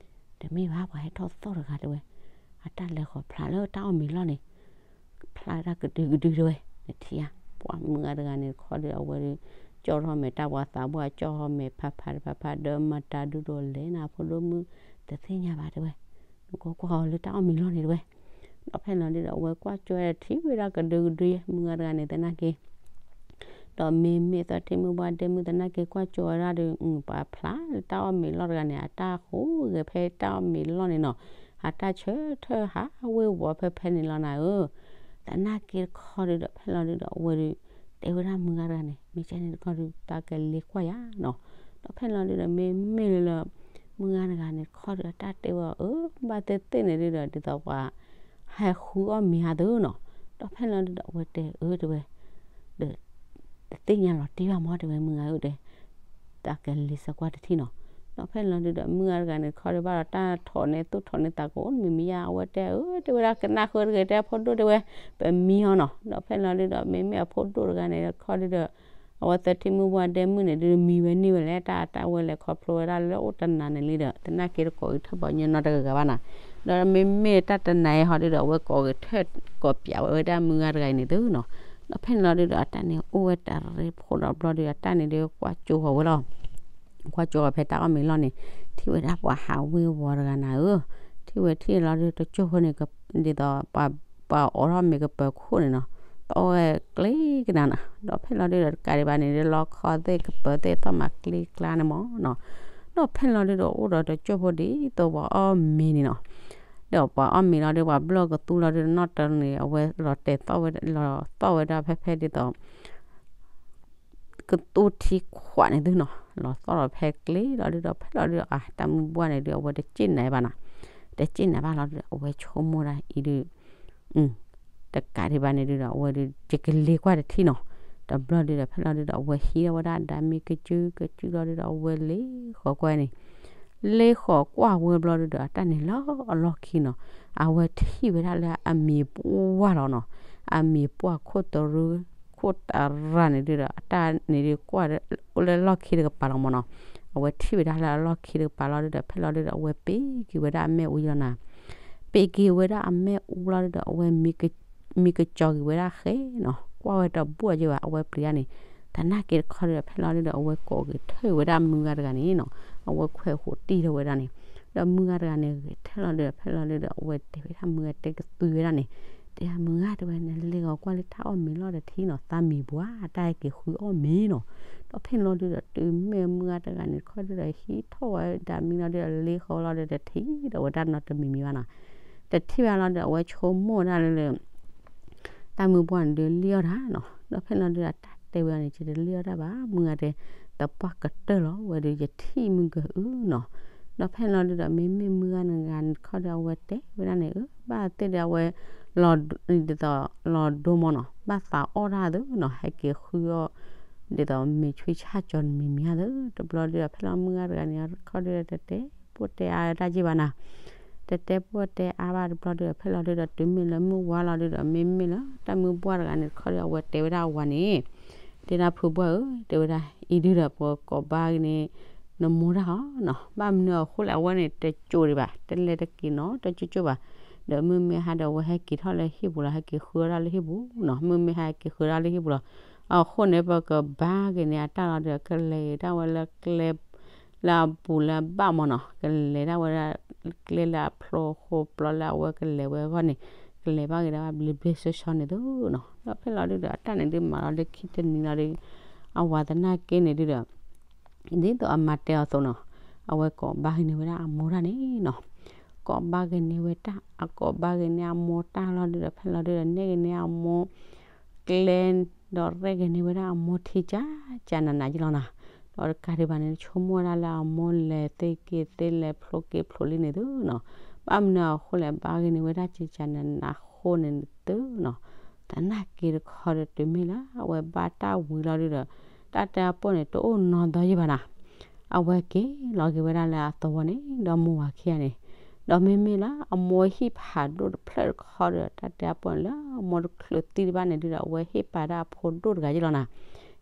တမ့ၢ်ဘၣ်ပှၤဟဲထီၣ်သီၣ်တဂၤတဲဝဲ, အတၢ်လဲၤဃီၤဖျါလၢတၢ်အီၣ်မ့ၤလီၢ်န့ၣ် ဖျါဒၣ်ကဒုကဒုတဲဝဲ, နထံၣ်ဧါ, ပှၤမုၢ်ဂၤတဂၤန့ၣ်တခီဒီး အဝဲဒုး ကၠီထီၣ်မဲာ်တၢ်ပှၤသးပှၢ် ကၠီထီၣ်မဲာ်ဖးဖးတဖးဖး ဒီးမၤတၢ်ဒုဒီးလဲၤနၤ ဖိဒိၣ်မုၣ် တသ့ၣ်ညါဘၣ်တဲဝဲ, နကကွၢ်အီၤလၢတၢ်အီၣ်မ့ၤလီၢ်န့ၣ်တဲဝဲ. ဒီးဖဲလီၤဒုဒီး အဝဲကွၢ်ကၠီဝဲထံၣ်ဝဲဒၣ်ကဒုကဒုယဲ မုၢ်ဂၤတဂၤန့ၣ်သနာ်က့ ဒီးမ့မ့ၢ်သၢထံၣ်မုၢ်ဘှၢ်ဒဲမုၢ်သနာ်က့ ကွၢ်ကၠီဝဲဒၣ်ဒီး ပှၤဖျါလၢတၢ်အီၣ်မ့ၤလီၢ်တဂၤန့ၣ် အတၢ်ဟူးဂဲၤဖဲတၢ်အီၣ်မ့ၤလီၢ်န့ၣ်နီၤ, အတၢ်ဆၢထၢၣ်ဟးဝ့ၤဝီၤဖဲဖဲန့ၣ်လီၤနၤဧၢ. သနာ်က့တခီဒုဒီး ဖဲလီၤဒုဒီး အဝဲဒုး တဲဝဲဒၣ်မုၢ်ဂၤတဂၤန့ၣ် မ့ၢ်ကဲန့ၣ်တခီဒု တၢ်ကလဲၤကွၢ်ယၤနီၤ. ဒီးဖဲလီၤဒုဒီး မ့မ့ၢ်လၢလၢ မုၢ်ဂၤတဂၤန့ၣ်တခီဒီး အတၢ်တဲဝဲအီၤ အၢ ဘၣ်သ့ၣ်သ့ၣ်န့ၣ်ဒုဒီး ဒ်သိးပှၤ ဟဲဃုအီၣ်မ့ၤဧါသ့နီၤ. ဒီးဖဲလီၤဒုဒီး အဝဲတဲအၢတဲဝဲ ဒီး တသ့ၣ်ညါလီၤတံၢ်ဘၣ်မး တဲဝဲမုၢ်ဂၤဧၢတဲ, တၢ်ကလဲၤဆၢကွၢ်တထံၣ်နီၤ. ဒီးဖဲလီၤဒုဒီး မုၢ်ဂၤတဂၤန့ၣ်တခီဒီး ဘၣ်ဒီးတၢ်ထိးန့ၢ်သူၣ်ထိးန့ၢ်သးကိးမံၤမံၤယါ အဝဲတဲအၢတဲဝဲဒၣ် ကနၣ်ဃုတဂ့ၤတဲ ဖိဒိၣ်တဲဝဲ ပမံအီၤနီၤ. ဒီးဖဲလီၤဒုဒီး မ့မ့ၢ်အဖိဒိၣ်တဂၤန့ၣ်တခီဒုဒီး အဝဲသၢထံၣ်မုၢ်ဘှၢ်ဒဲမုၢ်န့ၣ်ဒုး မံဝဲန့ၢ်ဝဲလဲၣ် တၢ်တၢ်ဝဲလဲၤခီဖျိဝဲဒၣ်လၢအိၣ်တနၤန့ၣ်လံဒီး သနာ်က့တကိးဂဲၤထၢၣ်ပှၤညီနီတဂၤဂၤဘၣ်နၤ. ဒီးမ့မ့ၢ်တၢ်တနၤအံၤဟီဒုဒီး အဝဲကိးဂဲၤထၢၣ်ကိးပၠးဝဲဝဲဒၣ်မုၢ်ဂၤတဂၤအံၤန့ၣ်သုနီၤ. ဒီးဖဲန့ၣ်လီၤဒုဒီး အတၢ်န့ၣ်အိၣ်ဝဲတရ့ဖိဒီးဘျီဒု အတၢ်န့ၣ်ဒုးကွၢ်ကၠိဃီၤဝဲလီၤ. ကွၢ်ကၠိဃီၤဖဲတၢ်အီၣ်မ့ၤလီၢ်န့ၣ် ထံၣ်ဝဲဒၣ်ပှၤဟးဝ့ၤဝီၤတဂၤနၤဧၢ. ထံၣ်ဝဲထံၣ်လီၤဒု တကၠိဖိန့ၣ် ဒ်သိး ပှၤအိးထီၣ်မ့ၤကပၢၤခိၣ်န့ၣ်နီၤ, သီၣ်ဝဲကျ့ကနၤနီၤ. ဒီးဖဲလီၤဒုဒီး တကးဒံးဘၣ်န့ၣ်ဒုး လီခီသ့ၣ်ကပၢၤသ့ၣ်သီၣ်မၤကျ့ကျါန့ၣ်မးနီၤ. ဒီးဖဲလီၤဒုဒီး အိၣ်ဒီးတကၠိဖိဒ်သိးပှၤအီၣ်မ့ၤန့ၣ်နီၤ. ဒီးပှၤအီၣ်မ့ၤလီၤဒု ပှၤဘျီၣ်ကသူလီၤဒု နီၢ်တၢန့ၣ် အဝဲလီၤတဲာ်သီၣ်ဝဲ လီၤသီၣ်ဝဲဒၣ်ဖဲဖဲဒ်သိး ကသူထံခွးန့ၣ်သုနီၤ, လီၤသီၣ်လီၤဖဲကျ့လီၤဒုဒီး ဖဲလီၤဒုဒီး အတၢ်မုၢ်ဘှၢ်န့ၣ်ဒုး အဝဲတစ့ၢ်နၤဘၣ်နီၤ, တစ့ၢ်နၤဘၣ်လီၤဒုဒီး အဝဲဆိကမိၣ်ဒၣ်အံၤဒုး တကးဒံးဘၣ်န့ၣ်ဒုဒီး အဝဲဒုး ယကလဲၤကွၢ်တထံၣ်နီၤ. တဘျီဒုဒီး ဖဲလီၤဒုဒီး အဝဲဟံးထီၣ်ဝဲဒၣ်အဒၣ်မ့ၢ်ကစုကစုလီၤဒုဒီး အဝဲလဲၤဃီၤကွၢ်န့ၣ် လဲၤဃီၤကွၢ်ဝဲဘျီဒုဒီး အတၢ်န့ၣ်လၢအလီၢ်ခံနီၤ, အဝဲထံၣ်ဝဲဒၣ်လၢအမံၤပှၢ်လီၤနီၤ, အမံၤပှၢ်ခိၣ်တရူ ခိၣ်တရၢန့ၣ်ဒုဒီး အတၢ်န့ၣ်ဒုးကွၢ် အိၣ်လၢလီၢ်ခံတကပၤလီၤမးနီၤ, အဝဲထံၣ်ဝဲဒၣ်လၢအလီၢ်ခံတကပၤလီၤဒုဒီး ဖဲလီၤဒုဒီး အဝဲပ့ၤက့ၤဝဲဒၣ်အမဲၣ်အူလီၤနၤ, ပ့ၤက့ၤဝဲဒၣ်အမဲၣ်အူလီၤဒုဒီး အဝဲ မံၤကစီၤက့ၤဝဲဒၣ်ဃဲနီၤ, ကွၢ်ဝဲတဘူၣ်အက့ဘၣ် အဝဲပျံၤဒၣ်န့ၣ်, သနာ်က့တခီဒုဒီး ဖဲလီၤဒုဒီး အဝဲကိးဂဲၤထၢၣ်ဝဲဒၣ်မုၢ်ဂၤတဂၤန့ၣ်နီၤ, အဝဲခွဲးဃိးတံၢ်ထီၣ်ဝဲဒၣ်န့ၣ်, ဒီးမုၢ်ဂၤတဂၤန့ၣ် ဂဲၤထၢၣ်လီၤဒုဒီး ဖဲလီၤဒုဒီး အဝဲတဲဝဲဒၣ်မုၢ်ဂၤတဲကသွံဝဲဒၣ်န့ၣ်, တဲမုၢ်ဂၤတဲဝဲ နလဲၤဂီၤကွၢ်လၢတၢ်အီၣ်မ့ၤလီၢ်တထံၣ်နီၤ, သးမံၤပှၢ် တၢ်ဟဲက့ၤဃုအီၣ်မ့ၤနီၤ, ဒီးဖဲန့ၣ်လီၤဒုဒီး တုၤမ့ၢ်မုၢ်ဂၤတဂၤန့ၣ်တခီဒုဒီး ဟံးထီၣ်ဝဲဒၣ်မံၤလီၤဒုဒီး လဲၤဃီၤလီၤဒုဒီး တထံၣ်ဒီးဝဲဒၣ်နီတမံၤမံၤဘၣ်နီၤ, တထံၣ်ဘၣ်လီၤဒီး အဝဲဆိကမိၣ်ဝဲဒၣ်လၢ တၢ်မုၢ်ပှၢ်န့ၣ်ဒုးလံၣ်အီၣ်တၢ်နီၤ, ဒီးဖဲန့ၣ်လီၤဒုဒီး အတၢ်တဲဝဲအီၤန့ၣ် ယတလံၣ်အီၣ်တၢ်ဘၣ်, မုၢ်ဂၤတဲ, တပှၢ်ကတၢၢ်လီၤဝဲဒုး ယထံၣ်မုၢ်ကအုနီၤ, ဒီးဖဲန့ၣ်လီၤဒုဒီး မ့မ့ၢ်မုၢ်ဂၤတဂၤန့ၣ်တခီဒီး အဝဲတဲဝဲဒၣ်န့ၣ် အၢ ဘၣ်သ့ၣ်ဒီးအဝဲ လီၤဒ်သိးလီၤဒိမးနီၤ, ဘၣ်သးအီၣ်တၢ်သုနီၤ, ဟဲက့ၤဃုအီၣ် ဒ်သိးမ့ၢ်ဆွံဆၣ်ကၠီၤနမံၤမံၤဧါသၢ တဘျီဒုဒီး ဖဲလီၤမုၢ်ဂၤတဂၤန့ၣ် ခီဒုဒီး တတဲပိၢ်တဲအါတၢ်က့ၢ်ဘၣ်နၤ, တတဲပိၢ်တဲအါဘၣ်တဘျီဒုဒီး ဖဲလီၤဒုဒီး တုၤမ့ၢ်လၢမုၢ်ဝါလီၤဒုဒီး မ့မ့ၢ်လၢတၢ်မုၢ်ပှၢ်တဂၤန့ၣ် တခီဒီး အဝဲတဲဝဲဒၣ်အဝၤန့ၣ်, တဲဒၣ်ဖုပှၢ်ဧၢ, တဲဝဲဒၣ် အံၤဒုဒီး ပကိးဘါက့ၤန့ၣ် နမိၢ်တၢ်ဟီနီၤ, ဘၣ်မနုၤအဃိလဲၣ် အဝဲန့ၣ် တကၠိၤဒံးဘၣ်, တလဲၤတက့ၤနီတကၠိကၠိဘၣ်, ဒီးမုၢ်မ့ၢ်ဟါဒီး အဝဲဟဲက့ၤထီၣ်လၢဟံၣ်ပူၤလီၤ, ဟဲက့ၤဃုအီၣ်တၢ်လၢဟံၣ်ပူၤနီၤ, မုၢ်မ့ၢ်ဟါဟဲက့ၤဃုအီၣ်တၢ်လၢဟံၣ်ပူၤလီၤ. အဃိန့ၣ် ပကဘါက့ၤန့ၣ် အတၢ်လီၤဒီး ကလဲၤဒၣ်ဝဲလၢကျဲ လၢအပူၤလၢအဘၣ်မးနီၤ, ကလဲၤဒၣ်ဝဲဒၣ် ကျဲလၢအဖျိဃိပျီလၢအဝဲကလဲၤဝဲအဂီၢ်န့ၣ်, ကလဲၤဘၣ်က့ၤဒၣ်ဝဲဘျ့ဘျ့ဆှီဆှီန့ၣ်သုနီၤ, ဒီးဖဲလီၤဒုဒီး အတၢ်န့ၣ်ဒုးမၤလီၤလၢခံတနံၤလီၤဒီး အဝၤသနာ်က့န့ၣ်ဒုဒီး ဒ်သိးအမၤတဲအီၤအသိးနီၤ, အဝဲကိးဘါက့ၤန့ၢ်ဝဲဒၣ်အမိၢ်တၢ်န့ၣ်နီၤ, ကိးဘါက့ၤန့ၢ်ဝဲတၢ် အကိးဘါက့ၤန့ၢ်အမိၢ်တၢ်လီၤဒုဒီး ဖဲလီၤဒုဒီး နဲၣ်က့ၤန့ၢ်အမိၢ် ကျဲ ဒီးရဲၣ်က့ၤန့ၢ်ဝဲဒၣ်အမိၢ်ထံကၠးကၠးနးနးက့လီၤနီၤ, ဒီးတကးဒံးဘၣ်န့ၣ် ဆိကမိၣ်ဝဲဒၣ်လၢအမိၢ်လဲၤသ့က့ၤသ့လဲၤဖျိက့ၤဖျိလံန့ၣ်သုနီၤ, ဘၣ်မနုၤအဃိလဲၣ် ဘါက့ၤန့ၢ်ဝဲဒၣ်ကၠးကၠးနးနးအဃိန့ၣ်သုနီၤ, သနာ်က့တခီဒီးတုၤမ့ၢ်လၢအဝဲဘါတၢ်ဝံၤလီၤဒုဒီး တၢ်တဲအပိၢ်န့ၣ် တအိၣ်နီတဘျီဘၣ်နီၤ, အဝဲက့ၤလီၤက့ၤဝဲဒၣ်လၢအသဝီန့ၣ် ဒီးမိၢ်ဝၤခံဂၤန့ၣ်, ဒီးမ့မ့ၢ်လၢအမိၢ်ဟံၣ်ဖးဒိၣ်တဖျၢၣ်တခီဒီး တၢ်တဲအပိၢ်န့ၣ် လၢအမိၢ်တချုးသံတဘၣ်န့ၣ်ဒုဒီး အဝဲဟ့ၣ်ပာ်ဒၣ်အဖိဒိၣ်တဂၤက့လီၤနီၤ,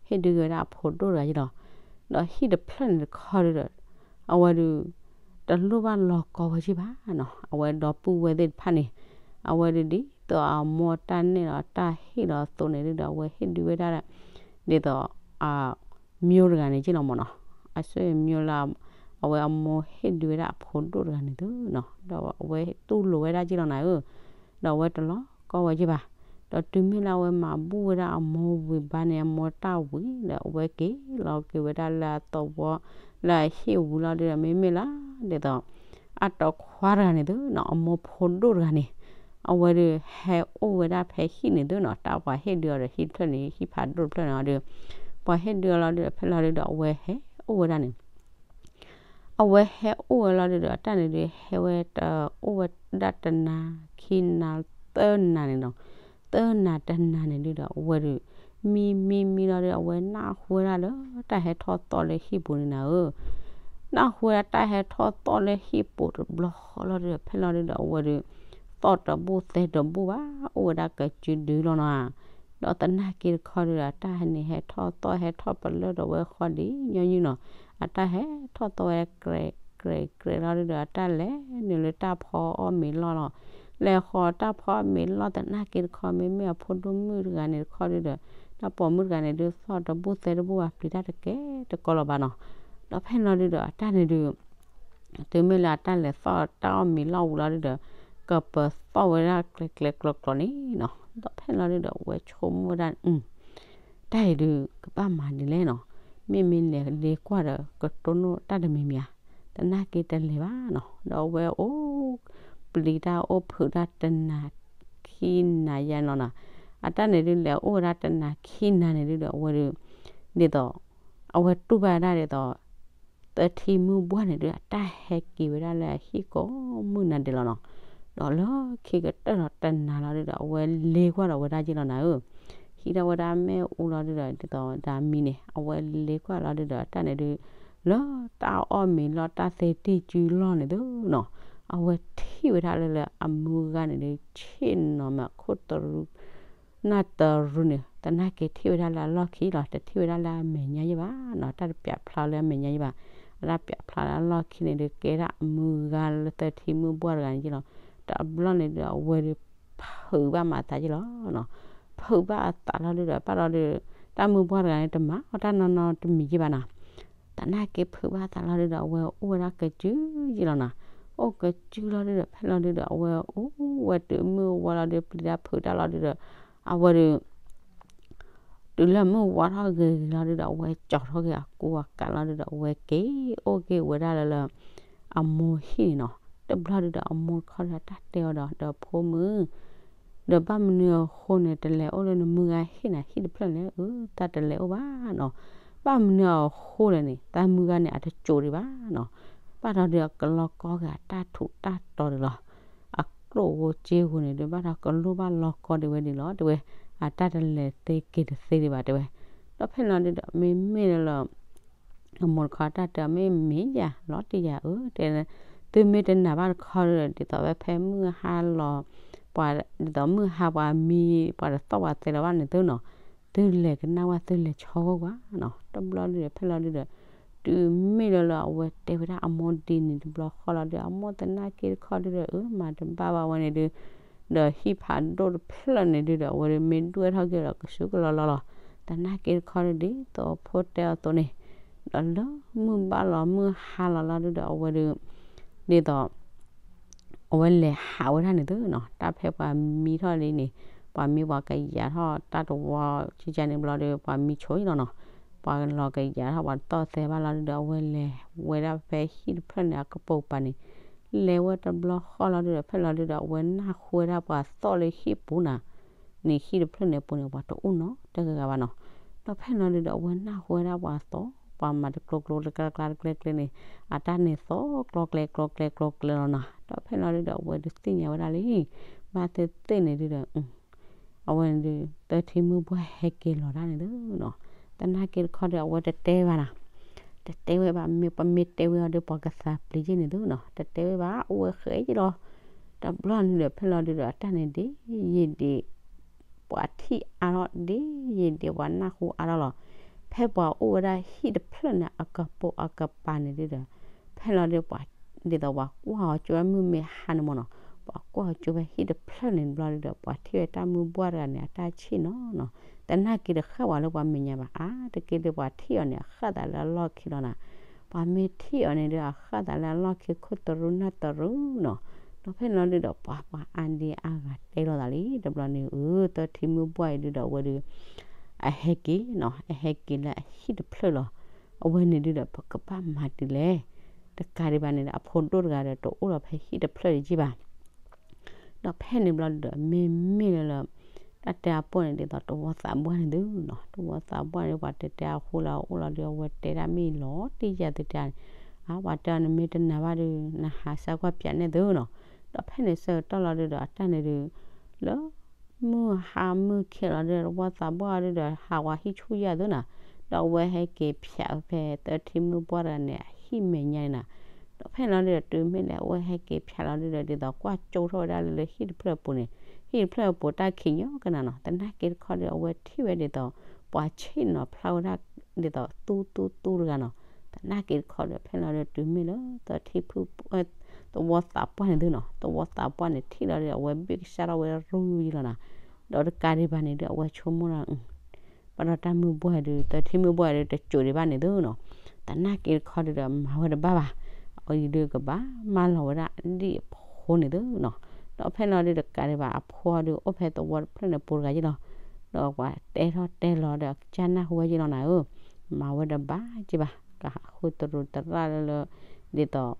ဟ့ၣ်ဒုးက့ၤဝဲဒၣ်အဖိဒိၣ်တဂၤက့လီၤ, ဒီးဟံၣ်တဖျၢၣ်န့ၣ်တခီဒုဒီး အဝဲဒုး တလိၣ်ဘၣ်လီၤကီဝဲက့ဘၣ်နီၤ, အဝဲဒီပုၢ်ဝဲၢ်သ့ၣ်တဖၣ်န့ၣ် အဝဲဒုးဒ်သိးအမိၢ်တၢ်နဲၣ်ဒီးတၢ်ဟ့ၣ်ဒီးအသိးန့ၣ်ဒုဒီး အဝဲဟ့ၣ်ဒုးဝဲဒၣ် ဒ်သိး အ မျိုးတဂၤန့ၣ်က့လီၤမးနီၤ, အဆွေမျိုးလၢ အဝဲအမိၢ်ဟ့ၣ်ဒုးဝဲဒၣ်အဖိဒိၣ်တဂၤန့ၣ်သုနီၤ, ဒီးအဝဲတူၢ်လိာ်ဝဲဒၣ်က့လီၤနၤဧၢ, ဒီးအဝဲတလီၤကီဝဲက့ဘၣ်, ဒီးတုၤမ့ၢ်လၢအဝဲမၤဘူၣ်ဝဲဒၣ်အမိၢ်ဝံၤဘါန့ၣ် အမိၢ်တၢ်ဝံၤ ဒီးအဝဲက့ၤလီၤက့ၤဝဲဒၣ်လၢအသဝီ လၢအဟံၣ်ဝံၤလီၤဒုဒီး မ့မ့ၢ်လၢ ဒ်သိး အတီခွါတဂၤန့ၣ်သုနီၤ, အမိၢ်ဖိဒိၣ်တဂၤန့ၣ် အဝဲဒုးဟဲအိၣ်ဝဲဒၣ်ဖဲဟံၣ်န့ၣ်သုနီၤ, တၢ်ပှၤဟ့ၣ်ဒုးအီၤဒီးဟံၣ်တဖျၢၣ်န့ၣ် ဟံၣ်ဖးဒိၣ်တဖျၢၣ်န့ၣ်အီၤဒီး ပှၤဟ့ၣ်ဒုးအီၤလီၤဒုဒီး ဖဲလီၤဒုဒီး အဝဲဟဲအိၣ်ဝဲဒၣ်န့ၣ် အဝဲဟဲအိၣ်ဝဲလီၤဒုဒီး အတၢ်န့ၣ်ဒုး ဟဲဝဲတအိၣ်ဝဲဒၣ်တနၤ ခံနၤ သၢနၤန့ၣ်နီၤ, သၢနၤတနၤန့ၣ်ဒုဒီး အဝဲဒုး မံမံမံလီၤဒုဒီး အဝဲနၢ်ဟူဝဲဒၣ်လၢတၢ်ဟဲထီၣ်သီၣ်လၢဟံၣ်ပူၤန့ၣ်နၤဧၢ, နၢ်ဟူဝဲဒၣ်တၢ်ဟဲထီၣ်သီၣ်လၢဟံၣ်ပူၤတဘျီဃီလီၤဒုဒီး ဖဲလီၤဒုဒီး အဝဲဒုး သီၣ်တဘူၣ်သဲတဘူၣ်ဘၣ် အိၣ်ဝဲဒၣ်ကစုဒုလီၤနီၤ, ဒီးသနာ်က့တခီဒုဒီး အတၢ်ဟဲန့ၣ်ဟဲထီၣ်သီၣ်ဟဲထီၣ်ပလၢၢ်ဒီးဝဲဃီဒ်ညီနုၢ်နီၤ, အတၢ်ဟဲထီၣ်သီၣ်ဝဲ ကြဲးကြဲးကြဲးလီၤဒုဒီး အတၢ်လဲၤနုာ်လၢတၢ်ဖီအီၣ်မ့ၤလီၢ်လီၤ, လဲၤဃီၤတၢ်ဖီအီၣ်မ့ၤလီၢ်သနာ်က့တခီ မ့မ့ၢ်အဖိဒိၣ်မုၣ်တဂၤန့ၣ်တခီဒုဒီး တၢ်ပိာ်မုၣ်တဂၤန့ၣ်ဒုး သီၣ်တဘူၣ်သဲတဘူၣ်ဘၣ် ပျံၤတၢ်တကဲတကီလီၤဘၣ်နီၤ, ဒီးဖဲလီၤဒုဒီး အတၢ်န့ၣ်ဒုး တုၤမ့ၢ်လၢအတၢ်လဲၤသီၣ်တၢ်အီၣ်မ့ၤလီၢ်ဝံၤလီၤဒုဒီး ကပၢၤသီၣ်ဝဲဒၣ်ကျဲၤကျဲၤကျီၤကျီၤန့ၣ်နီၤ, ဒီးဖဲလီၤဒုဒီး အဝဲဆိကမိၣ်ဝဲဒၣ် တၢ်အံၤဒုး ကဘၣ်မၤဒ်လဲၣ်နီၤ, မ့မ့ၢ်လဲၤဒ့ကွၢ်ဒီး ကတိၢ်နီၣ်တၢ်တမံၤမံၤဧါ, သနာ်က့တလဲၤဘၣ်နီၤ, ဒီးအဝဲအိၣ် ပျံၤတၢ်အိၣ်ဖုးတၢ်တနၤ ခံနၤယါနီၤနီၤ, အတၢ်န့ၣ်ဒုး လဲၤအိၣ်ဝဲဒၣ်တနၤခံနၤန့ၣ်ဒုဒီး အဝဲဒုး ဒ်သိး အဝဲတူၢ်ဘၣ်ဒၣ်ဒ်သိး သထံမုၢ်ဘှၢ်န့ၣ်ဒုး အတၢ်ဟဲက့ၤဝဲဒၣ်လၢအဟံၣ်ကိးမုၢ်နၤဒဲးလီၤနီၤ, ဒီးလၢခံကတၢၢ်ဒီးတနၤလီၤဒုဒီး အဝဲလ့ကွၢ်ဒီးဝဲဒၣ်က့လီၤနၤဧၢ, ဟံးထီၣ်ဝဲဒၣ်မ့ၣ်အူလီၤဒုဒီး ဒ်သိးဒၣ်မံန့ၣ် အဝဲလ့ကွၢ်လီၤဒုဒီး အတၢ်န့ၣ်ဒုး လၢတၢ်အီၣ်မ့ၤလီၢ်တၢ်သ့တံၢ်ကုလီၢ်န့ၣ်သုနီၤ, အဝဲထံၣ်ဝဲဒၣ်လၢလၢအမုၢ်ဂၤန့ၣ်ဒုး ဆ့ၣ်နီၤမးခိၣ်တရူး နၢ်တရူးန့ၣ် သနာ်က့ထံၣ်ဝဲဒၣ်လၢအလီၢ်ခံလီၤ, တထံၣ်ဝဲဒၣ်လၢအမဲာ်ညါယဲဘၣ်နီၤ, တၢ်တပျးဖျါလၢအမဲာ်ညါယဲဘၢ်, အတၢ်ပျးဖျါလၢအလီၢ်ခံန့ၣ်ဒုး ကဲဒၣ်အမုၢ်ဂၤလၢသထံမုၢ်ဘှၢ်တဂၤန့ၣ်က့လီၤ, တဘျီန့ၣ်ဒုး အဝဲဒုး ဖုးဘၣ်မၤသးက့လီၤနီၤ, ဖုးဘၣ်အသးလီၤဒုဒီး ဘၣ်လီၤဒုး တၢ်မုၢ်ဘှၢ်တဂၤန့ၣ် တမၤအီၣ်တၢ်နီၢ်နီၢ်တမံၤက့ဘၣ်နီၤ, သနာ်က့ဖုးဘၣ်အသးလီၤဒုဒီး အဝဲအိၣ်ဝဲဒၣ်ကစုက့လီၤနီၤ, အိၣ်ကစုလီၤဒုဒီး ဖဲလီၤဒုဒီး အဝဲအိၣ်ဝဲတုၤမုၢ်ဝါလီၤဒုး ပျံၤတၢ်ဖုးတၢ်လီၤဒုဒီး အဝဲဒုး တုၤလၢမုၢ်ဝါထီၣ်ဂ့ၤဂ့ၤလီၤဒုဒီး အဝဲကၠီၤထီၣ်က့ၤအကူအကးလီၤဒုဒီး အဝဲက့ၤအိၣ်က့ၤဝဲဒၣ်လၢလၢ အမိၢ်ဟံၣ်န့ၣ်နီၤ, တဘျီဒုဒီး အမိၢ်တခီဒီး တၢ်တဲအီၤဒီး ဒီးဖိမုၣ် ဒီးဘၣ်မနုၤအဃိန့ၣ် တလဲၤအိၣ်လၢနမုၢ်ဂၤဟံၣ်န့ၣ် ဟံၣ်တဖျၢၣ်လဲၣ်, အၢ တၢ်တလဲၤအိၣ်ဘၣ်နီၤ, ဘၣ်မနုၤအဃိလဲၣ်န့ၣ် တၢ်မုၢ်ဂၤန့ၣ် အတစိာ်ဒံးဘၣ်နီၤ, ဘၣ်ဒီးဒုးအကလီကီက့ၤအတၢ်ထူးတၢ်တီၤဒံးလီၤ, အကျိၣ်ဧိၤစ့ဧိၤန့ၣ်ဒုး ဘၣ်ဒီးကလိၣ်ဘၣ်လီကီဒံးဝဲဒံးလီၤ တဲဝဲ, အတၢ်တလဲၤသ့က့ၤတသ့ဒံးဘၣ် တဲဝဲ, ဒီးဖဲလီၤဒုဒီး မ့မ့ၢ်လၢလၢ အမိၢ်တခီတၢ်တဲအီၤ မ့ၢ်မ့ၢ်ယၤ လီၤတံၢ်ယၤဧၢ တဲ သုမ့ၢ်တနာ်ဘၣ်တခီဒီး ဒ်သိးဝဲဖဲမုၢ်ဟါလီၤ ပှၤ ဒ်သိးမုၢ်ဟါပှၤမံ ပှၤတသီၣ်ပှၤသဲလီၤဘၣ်န့ၣ်သုနီၤ, သုလဲၤကနၣ်ဝဲ သုလဲၤဆီဂီၢ်ကွၢ်နီၤ. တဘျီဒုဒီး ဖဲလီၤဒုဒီး တုၤမ့ၢ်လၢလၢအဝဲတဲဝဲဒၣ်အမိၢ်ဒ်န့ၣ်တဘျီဃီလီၤဒုဒီး အမိၢ်သနာ်က့တခီဒုဒီး အၢ မၤတဘၣ်ဘၣ်ဝဲန့ၣ်ဒု ဒီးဟံၣ်ဖးဒိၣ်တဖျၢၣ်န့ၣ်ဒုဒီး အဝဲဒုမ့ၢ်ဒွဲၣ်ထီၣ်က့ၤဒီးကစူးကလီလီၤလီၤ. သနာ်က့တခီဒု ဒ်သိးဖိတဲအီၤအသိးန့ၣ်, ဒီးလၢမုၢ်ဘၣ်လီၤမုၢ်ဟါလီၤလီၤဒုဒီး အဝဲဒု ဒ်သိး အဝဲလဲၤဟးဝဲဒၣ်န့ၣ်သုနီၤ, တၢ်ဖဲပှၤမံထီၣ်လံန့ၣ်, ပှၤမံပှၤကယၤထီၣ်တၢ်တဝီ ကကန့ၣ်ဘျီဒီး ပှၤမံဆိအံၤလီၤနီၤ, ပှၤလီၤကယၤထီၣ်ပှၤတသီၣ်သဲဘၣ်လီၤဒုဒီး အဝဲလဲၤဝဲဒၣ်ဖဲဟံၣ်တဖျၢၣ်န့ၣ် အကပိာ်ကပၤန့ၣ်, လဲၤဝဲတဘျီဃီလီၤဒုဒီး ဖဲလီၤဒုဒီး အဝဲနၢ်ဟူဝဲဒၣ်ပှၤသီၣ်လၢဟံၣ်ပူၤနၤ, န့ၣ်ဟံၣ်တဖျၢၣ်န့ၣ်အပူၤန့ၣ် ပှၤတအိၣ်နီတဂၤဂၤဘၣ်နီၤ. ဒီးဖဲလီၤဒုဒီး အဝဲနၢ်ဟူဝဲဒၣ်ပှၤသီၣ် ပှၤမၤတကျိကျိတကျါကျါတကျဲကျဲန့ၣ်, အတၢ်န့ၣ်သီၣ်ကျီကျဲကျီကျဲကျီကျဲလီၤနီၤ. ဒီးဖဲလီၤဒုဒီး အဝဲဒုသ့ၣ်ညါဝဲဒၣ်လံ ဘၣ်သ့ၣ်သ့ၣ်န့ၣ်ဒုဒီး အဝဲဒု သၢထံမုၢ်ဘှၢ်ဟဲက့ၤလီၤတၢ်န့ၣ်သုနီၤ, သနာ်က့တခီဒီး အဝဲတတဲဘၣ်နၤ, တတဲဝဲဘၣ် မ့ၢ်ပမ့ၢ်တဲဝဲအီၤဒီး ပှၤကသးပျံၤက့ၤန့ၣ်သုနီၤ, တတဲဝဲဘၣ် အိၣ်ဝဲဃဲက့ၤလီၤ. တဘျီန့ၣ်ဒီး ဖဲလီၤဒုဒီး အတၢ်န့ၣ်ဒ်ယံာ်ဒံး ပှၤထံၣ်အါထီၣ်ဒ်ယံာ်ဒံး ပှၤနၢ်ဟူအါထီၣ်လီၤ. ဖဲပှၤအိၣ်ဝဲဒၣ်ဟံၣ်တဖျၢၣ်န့ၣ် အကပိာ်အကပၤန့ၣ်ဒုဒီး ဖဲလီၤဒု ပှၤ ဒ်သိးပှၤကွၢ်အီၤကၠိဝဲမုၢ်မ့ၢ်ဟါန့ၣ်မ့ၢ်နီၤ, ပှၤကွၢ်အီၤကၠိဝဲဟံၣ်တဖျၢၣ်န့ၣ်တဘျီဒုဒီး ပှၤထံၣ်ဝဲတၢ်မုၢ်ဘှၢ်တဂၤန့ၣ် အတၢ်ဆံၣ်နီၤနီၤ, သနာ်က့တဃၣ်ဝဲလၢပှၤမဲာ်ညါဘၣ် အါတက့ၢ်လၢပှၤထံၣ်အီၤန့ၣ် အဃၣ်သးလၢအလီၢ်ခံလီၤနၤ. ပှၤမ့ၢ်ထံၣ်အီၤန့ၣ်ဒီး အဃၣ်သးလၢအလီၢ်ခံ ခိၣ်တရူးနၢ်တရူးနီၤ. ဒီးဖဲန့ၣ်လီၤဒုဒီး ပှၤပှၤအါဒံအါဂၤတဲလိာ်သးလံ တဘျီန့ၣ် အၢ သၢထံမုၢ်ဘှၢ်အံၤဒုဒီး အဝဲဒု အဟဲက့ၤနီၤ, အဟဲက့ၤလၢအဟံၣ်တဖျၢၣ်လီၤ. အဝဲန့ၣ်ဒုဒီး ပကဘၣ်မၤတုၤလဲၣ်. တကးဒံးဘၣ်န့ၣ်ဒီး အဖိဒိၣ်တဂၤဒီး တအိၣ်လီၤဖဲဟံၣ်တဖျၢၣ်တက့ၢ်ဘၣ်. ဒီးဖဲန့ၣ်ဘျီဒုဒီး မ့မ့ၢ်လၢလၢ တၢ်တဲအပီၢ်န့ၣ် ဒ်သိးတဝီသးပှၢ်န့ၣ်သုနီၤ, တဝီသးပှၢ်န့ၣ် ပှၤတဲတဲအဃိလၢအအိၣ်လီၤဒု အဝဲတဲဒၣ်မ့ၢ်လီၤတံၢ်ယၤသုတဲန့ၣ်, အါ ပှၤတဲအီၤန့ၣ် မ့ၢ်တနာ်ဘၣ်ဒု နဟးစၢ်ကွၢ်ပၠးနဲၣ်သုနီၤ. ဒီးဖဲန့ၣ်ဆၢကတီၢ်လီၤဒုဒီး အတၢ်န့ၣ်ဒု လၢ မုၢ်ဟါမုၢ်ခံးလီၤဒုဒီး တဝီသးပှၢ်ဒုဒီး ဟးဝဲဟံၣ်ဆူၣ်ယၢ်သုနီၤ, ဒီးအဝဲဟဲက့ၤဖၠးဖဲသၢထံမုၢ်ဘှၢ်တဂၤန့ၣ် အဟံၣ်မဲာ်ညါန့ၣ်နီၤ. ဒီးဖဲန့ၣ်လီၤဒုဒီး တုၤမ့ၢ်လၢအဝဲဟဲက့ၤဖၠးလီၤဒုဒီး ဒ်သိးကွၢ်ကၠိထီၣ်ဝဲဒၣ်လၢလၢဟံၣ်တဖျၢၣ်အပူၤန့ၣ် ဟံၣ်တဖျၢၣ်အပူၤတၢ်ခံးညီကနၤနီၤ. သနာ်က့တခီဒီး အဝဲထံၣ်ဝဲဒ်သိး ပှၤဆ့ၣ်နီၤဖျါဝဲဒၣ် ဒ်သိးသူသူသူတဂၤနီၤ. သနာ်က့တခီဒီး ဖဲန့ၣ်လီၤဒု တုၤမ့ၢ်လၢသၢထံဖု သဝီသးပှၢ်န့ၣ်သုနီၤ, သဝီသးပှၢ်န့ၣ်ထံၣ်လီၤဒီး အဝဲဘ့ၣ်ကစၢ်ထီၣ်ဝဲရူၢ်ယံလီၤနီၤ. ဒီးတကးဒံးဘၣ်န့ၣ်ဒု အဝဲဆိကမိၣ်လီၤ ဘၣ်ဒီးတၢ်မုၢ်ဘှၢ်ဒု သၢထံမုၢ်ဘှၢ်ဒု တစိၤဒံးဘၣ်န့ၣ်သုနီၤ. သနာ်က့တခီဒုဒီး မၤဝဲတဘၣ်ဘၣ်, အအံၤဒုကဘၣ်မၢလီၤဝဲဒၣ်ဒံၣ်အဖိန့ၣ်သုနီၤ. ဒီးဖဲန့ၣ်လီၤဒုတကးဒံးဘၣ် အဖိအီၤဒု အိၣ်ဖဲသဝီတဖျၢၣ်န့ၣ်ပူၤတဂၤယံလီၤ. ဒီးပှၤတဲထီၣ်တဲလီၤဒီး အကစၢ်နၢ်ဟူဝဲယံလီၤနၤဧၢ, မၤဝဲတဘၣ်က့ဘၣ်, ကဟးဃုတရူးတရၣ်လၢလၢ ဒ်သိး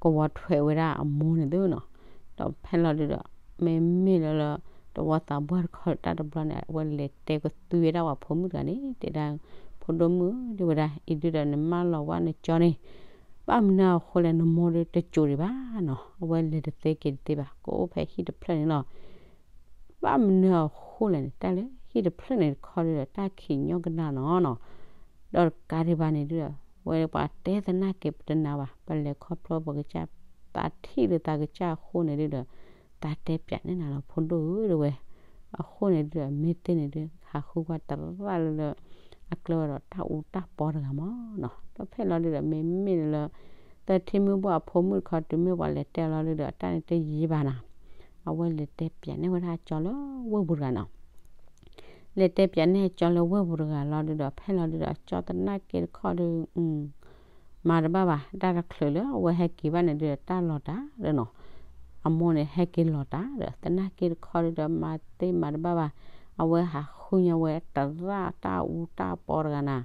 ကဝီၤထွဲဝဲဒၣ်အမိၢ်န့ၣ်သုနီၤ. ဒီးဖဲလီၤဒုဒီး မ့မ့ၢ်လၢလၢ တဝီသးပှၢ်တခီတၢ်တဘျီန့ၣ် အဝဲလဲၤတဲကသူဝဲဒၣ်ပှၤဖိမုၣ်တဂၤန့ၣ် တဲဒၣ် ဖိဒိၣ်မုၣ်ဒ်ဝဲဒၣ် အံၤဒုဒီးနမၢလီၤဝဲနကၠီန့ၣ် ဘၣ်မနုၤအဃိလဲၣ် နမိၢ်ဒုတစိၤဒံးဘၣ်နီၤ. အဝဲလဲၤတသ့က့ၤတသ့ဘၣ် ကအိၣ်ဖဲဟံၣ်တဖျၢၣ်န့ၣ်လီၤ. ဘၣ်မနုၤအဃိလဲၣ်န့ၣ် တၢ်လၢဟံၣ်တဖျၢၣ်န့ၣ်တခီဒုဒီး တၢ်ခံးညီကနၣ်နီၤနီၤ. ဒီးတကးဒံးဘၣ်န့ၣ်ဒုဒီး ဝဲပှၤတဲသနာ်က့ပတနာ်ဘၣ် ပလဲၤခီဖျိပကစၢ် သးထံၣ်လၢသးကစၢ်အဃိန့ၣ်ဒုဒီး သးတဲပၠးန့ၢ်နၤလီၤ ဖိဒိၣ်ဧၢ ဒ်ဝဲ. အဃိန့ၣ်ဒုဒီး မ့ၢ်သ့န့ၣ်ဒု ဟးဃုကွၢ်တရၣ်လၢလၢ အကျဲဝဲဒီးတၢ်အူတၢ်ပီတဂၤမးနီၤ. ဒီးဖဲလီၤဒုဒီး မ့မ့ၢ်လၢ သၢထံမုၢ်ဘှၢ်အဖိမုၣ်တခီ တုၤမ့ၢ်ပှၤလဲၤတဲလီၤဒုဒီး အတၢ်န့ၣ်တယံာ်ဘၣ်နီၤ. အဝဲလဲၤတဲပၠးန့ၢ်ဝဲဒၣ်အကၠီလၢဝ့ၢ်ပူၤတဂၤနီၤ. လဲၤတဲပၠးန့ၢ်အကၠီလၢဝ့ၢ်ပူၤတဂၤလီၤဒုဒီး ဖဲလီၤဒုဒီး အကၠီသနာ်က့တခီဒု မၤတဘၣ်ဘၣ် တၢ်တချုးလၢအဝဲဟဲက့ၤဘၣ်န့ၣ်ဒုဒီး တၢ်လီၤတၢ်ဒီးနီၤ. အမိၢ်န့ၣ်ဟဲက့ၤလီၤတၢ်ဒီး သနာ်က့တခီဒုဒီး မၤသ့မၤတဘၣ်ဘၣ်. အဝဲဟးဃုညီဝဲတရၣ်တၢ်အူတၢ်ပီတဂၤနီၤ.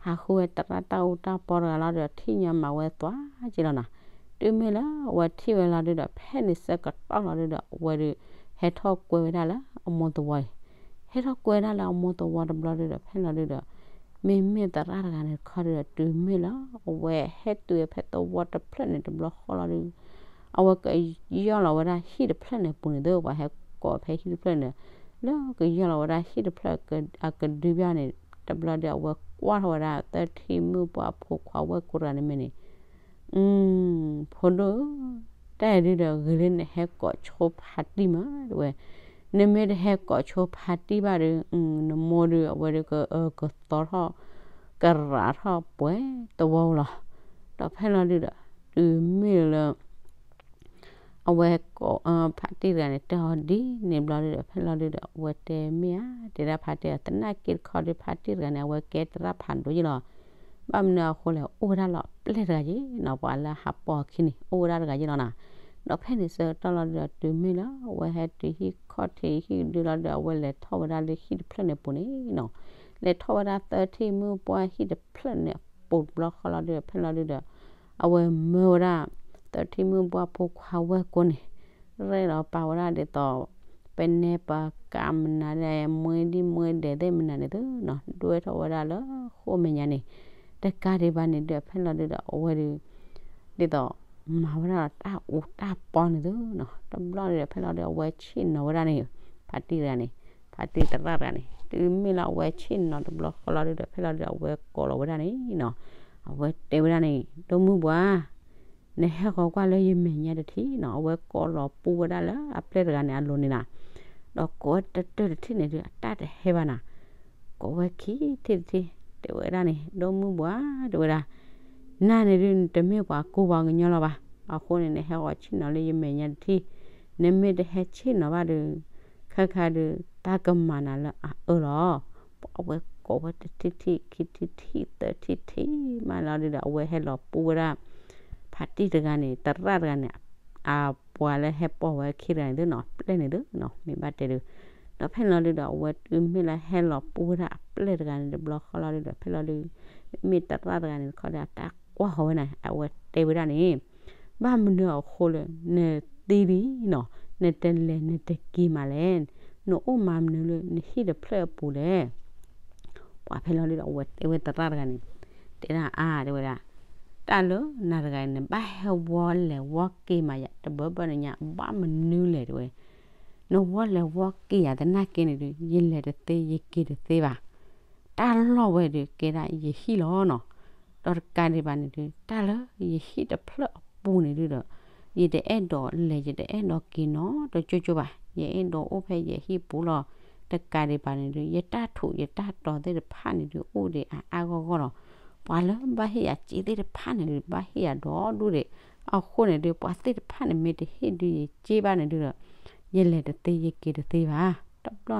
ဟးဃုဝဲတရၣ်တၢ်အူတၢ်ပီတဂၤလီၤဒုဒီး ထံၣ်ညီမၤဝဲသွါက့လီၤနီၤ. တုၤမ့ၢ်လၢအဝဲထံၣ်ဝဲလီၤဒုဒီး ဖဲန့ၣ်ဆၢကတီၢ်လီၤဒုဒီး အဝဲဒု ဟဲထီၣ်ကွဲဝဲဒၣ်လၢအမိၢ်သဝီအံၤ. ဟဲထီၣ်ကွဲဝဲဒၣ်လၢအမိၢ်သဝီတဘျီဒုဒီး ဖဲလီၤဒုဒီး မ့မ့ၢ်သရၣ်တဂၤန့ၣ်တခီဒုဒီး တုၤမ့ၢ်လၢအဝဲဟဲတုၤဖဲသဝီတဖျၢၣ်န့ၣ်တဘျီဃီလီၤဒု အဝဲကယီၢ်လီၤဝဲဒၣ်ဟံၣ်တဖျၢၣ်န့ၣ်ပူၤန့ၣ် သဝဲဟဲကိးဖဲဟံၣ်တဖျၢၣ်န့ၣ် လၢကယီၢ်လီၤဝဲဒၣ်ဟံၣ်တဖျၢၣ်အကဒုဘၣ်န့ၣ် တဘျီဒီးအဝဲကွၢ်ထီၣ်ဝဲဒၣ် သၢထံၣ်မုၣ်ပှၢ်ဖိခွါဝဲၢ်ကိတဂၤန့ၣ်မ့ၢ်န့ၣ်, အု ဖိဒိၣ်ဧၢ, တၢ်အံၤဒုဒီးဂ့ၤလၢနဟဲကိးဆိဖါတံၢ်မး တဲဝဲ, နမ့ၢ်တဟဲကိးဆိဖါတံၢ်ဘၣ်ဒီး နမိၢ်ဒုအဝဲဒုကကသီထီၣ် ကရးထီၣ်ပှဲၤသဝီလီၤ. ဒီးဖဲလီၤဒုဒီး တုၤမ့ၢ်လၢ အဝဲ ဖါတံၢ်တဂၤန့ၣ် တဲအီၤဒ်န့ၣ်ဘျီဒုဒီး ဖဲလီၤဒုဒီး အဝဲတဲမ့ၢ်ဧါ, တဲဒၣ်ဖါတံၢ်ဧၢ, သနာ်က့တခီဒီး ဖါတံၢ်တဂၤန့ၣ် အဝဲကဲသရၣ်ဖးဒိၣ်ယ့ၣ်လီၤ. ဘၣ်မနုၤအဃိလဲၣ်, အိၣ်ဝဲဒၣ်လီၤပျဲၢ်တဂၤယ့ၣ်နီၤ, ပှၤလၢဟးပိာ်အခံန့ၣ် အိၣ်ဝဲဒၣ်တဂၤယ့ၣ်လီၤနီၤ. ဒီးဖဲန့ၣ်ဆၢကတီၢ်လီၤဒုဒီး တုၤမ့ၢ်လၢ အဝဲဟဲတုၤဟံၣ်ခီၣ်ထံးဟံၣ်ကဒုလီၤဒုဒီး အဝဲလဲၤထီၣ်ဝဲဒၣ်လၢဟံၣ်တဖျၢၣ်န့ၣ်အပူၤန့ၣ်နီၤ, လဲၤထီၣ်ဝဲဒၣ်သၢထံၣ်မုၣ်ပှၢ်ဟံၣ်တဖျၢၣ်န့ၣ်အပူၤတဘျီဃီလီၤဒုဒီး ဖဲလီၤဒုဒီး အဝဲမၢဝဲဒၣ် သၢထံၣ်မုၣ်ပှၢ်ဖိခွါဝဲၢ်ကိန့ၣ် ရဲၣ်လီၤပာ်ဝဲဒၣ်ဒ်သိး ပနဲပကးမနုၤဒီး မွဲဒံမွဲဒဲးသ့ၣ်မနုၤန့ၣ်သုနီၤ, ဒွဲၣ်ထီၣ်ဝဲဒၣ်လၢဃိာ်မဲာ်ညါန့ၣ်, တကးဒံးဘၣ်န့ၣ်ဒုဒီး ဖဲလီၤဒုဒီး အဝဲဒု ဒ်သိး မၤဝဲဒၣ်တၢ်အူတၢ်ပီန့ၣ်သုနီၤ, တဘျီန့ၣ်ဒီး ဖဲလီၤဒုဒီး အဝဲဆ့ၣ်နီၤဝဲဒၣ်န့ၣ် ဖါတံၢ်တဂၤန့ၣ်, ဖါတံၢ်သရၣ်တဂၤန့ၣ် တုၤမ့ၢ်လၢအဝဲဆ့ၣ်နီၤတဘျီဃီလီၤဒုဒီး ဖဲလီၤဒုဒီး အဝဲကိးလီၤဝဲဒၣ်န့ၣ်နီၤ, အဝဲတဲဝဲဒၣ်န့ၣ် ဒိၣ်မုၢ်ပှၤ နဟဲဃီၤကွၢ်လၢယမဲာ်ညါတထံၣ်နီၤ, အဝဲကိးလီၤပူဝဲဒၣ်လၢအပျဲၢ်တဂၤန့ၣ်အလိၤန့ၣ်နီၤ, ဒီးကိးဝဲတတၢၢ်တထံၣ်န့ၣ်ဒု အတၢ်တဟဲဘၣ်နီၤ, ကိးဝဲခံထံၣ်တထံၣ် တဲဝဲဒၣ်န့ၣ် ဒိၣ်မုၢ်ပှၤ တဲဝဲဒၣ်, နၤန့ၣ်ဒု နတမ့ၢ်ပှၤကူပှၤကညီလီၤဘၣ်, အဃိန့ၣ် နဟဲဃီၤဆ့ၣ်နီၤလၢယမဲာ်ညါတထံၣ်, နမ့ၢ်တဟဲဆ့ၣ်နီၤဘၣ်ဒီး ခဲခါဒု တၢ်ကမၤနၤလၢအအၢလီၤ. ပှၤဝဲကိးဝဲတထံၣ်ထံၣ် ခံထံၣ်ထံၣ် သၢထံၣ်ထံၣ်မးလီၤဒုဒီး အဝဲဟဲလီၤပူဝဲဒၣ် ဖါတံၢ်တဂၤန့ၣ် သရၣ်တဂၤန့ၣ် အပှၤလၢဟဲပိာ်ဝဲခံတဂၤန့ၣ်သုနီၤ, ပျဲၢ်န့ၣ်သုနီၤ, မ့ၢ်ဘၣ်တဲဒု, ဒီးဖဲန့ၣ်လီၤဒုဒီး အဝဲတုၤမ့ၢ်လၢဟဲလီၤပူဝဲဒၣ်အပျဲၢ်တဂၤန့ၣ်တဘျီဃီလီၤဒုဒီး ဖဲလီၤဒု မ့ၢ်သရၣ်တဂၤန့ၣ်တခီဒီး အတၢ်ကွၢ်ဃီၤဝဲန့ၣ် အဝဲတဲဝဲဒၣ်န့ၣ် ဘၣ်မနုၤအဃိလၢ နသံလံနီၤ, နတလဲၤနတက့ၤမးလဲၣ်, နအိၣ်မၤမနုၤလၢနဟံၣ်တဖျၢၣ်အပူၤလဲၣ်. ပှၤဖဲလီၤဒုဒီး အဝဲတဲဝဲသရၣ်တဂၤန့ၣ်, တဲဒၣ်အါ တဲဝဲဒၣ်, တၢ်လၢနၤတဂၤန့ၣ် နဘၣ်ဟဲဝီလဲၤဝီက့ၤမးယၤ တဘၢဘၢနညါ ဘၣ်မနုၤလဲၣ်တဲဝဲ, နဝီလဲၤဝီက့ၤယၤသနာ်က့န့ၣ်ဒု ယလဲၤတသ့ယက့ၤတသ့ဘၣ်. တၢ်လီၢ်ဝဲဒု ကဲဒၣ်ယဟံၣ်လီၤနီၤ. ဒီးတကးဒံးဘၣ်န့ၣ်ဒု တၢ်လၢယဟံၣ်တဖျၢၣ်အပူၤန့ၣ်ဒုဒီး ယတအဲၣ်ဒိးလဲၤ ယတအဲၣ်ဒိးက့ၤနီတကၠိကၠိဘၣ်. ယအဲၣ်ဒိးအိၣ်ဖဲယဟံၣ်ပူၤလီၤ. တကးဒံးဘၣ်န့ၣ်ဒု ယတၢ်ထူးယတၢ်တီၤသ့ၣ်တဖၣ်န့ၣ်ဒု အိၣ်ဒံးအါအါဂီၢ်ဂီၢ်လီၤ. ပှၤလၢဘၣ်ဟ့ၣ်ယၤစ့သ့ၣ်တဖၣ်န့ၣ်ဒု ဘၣ်ဟ့ၣ်ယၤဒီဒူၣ်ဒံး. အဃိန့ၣ်ဒု ပှၤသ့ၣ်တဖၣ်န့ၣ် မ့ၢ်တဟ့ၣ်ဒုယစ့ဘၣ်န့ၣ်ဒုဒီး ယလဲၤတသ့ယက့ၤတသ့ဘၣ်. တဘျီ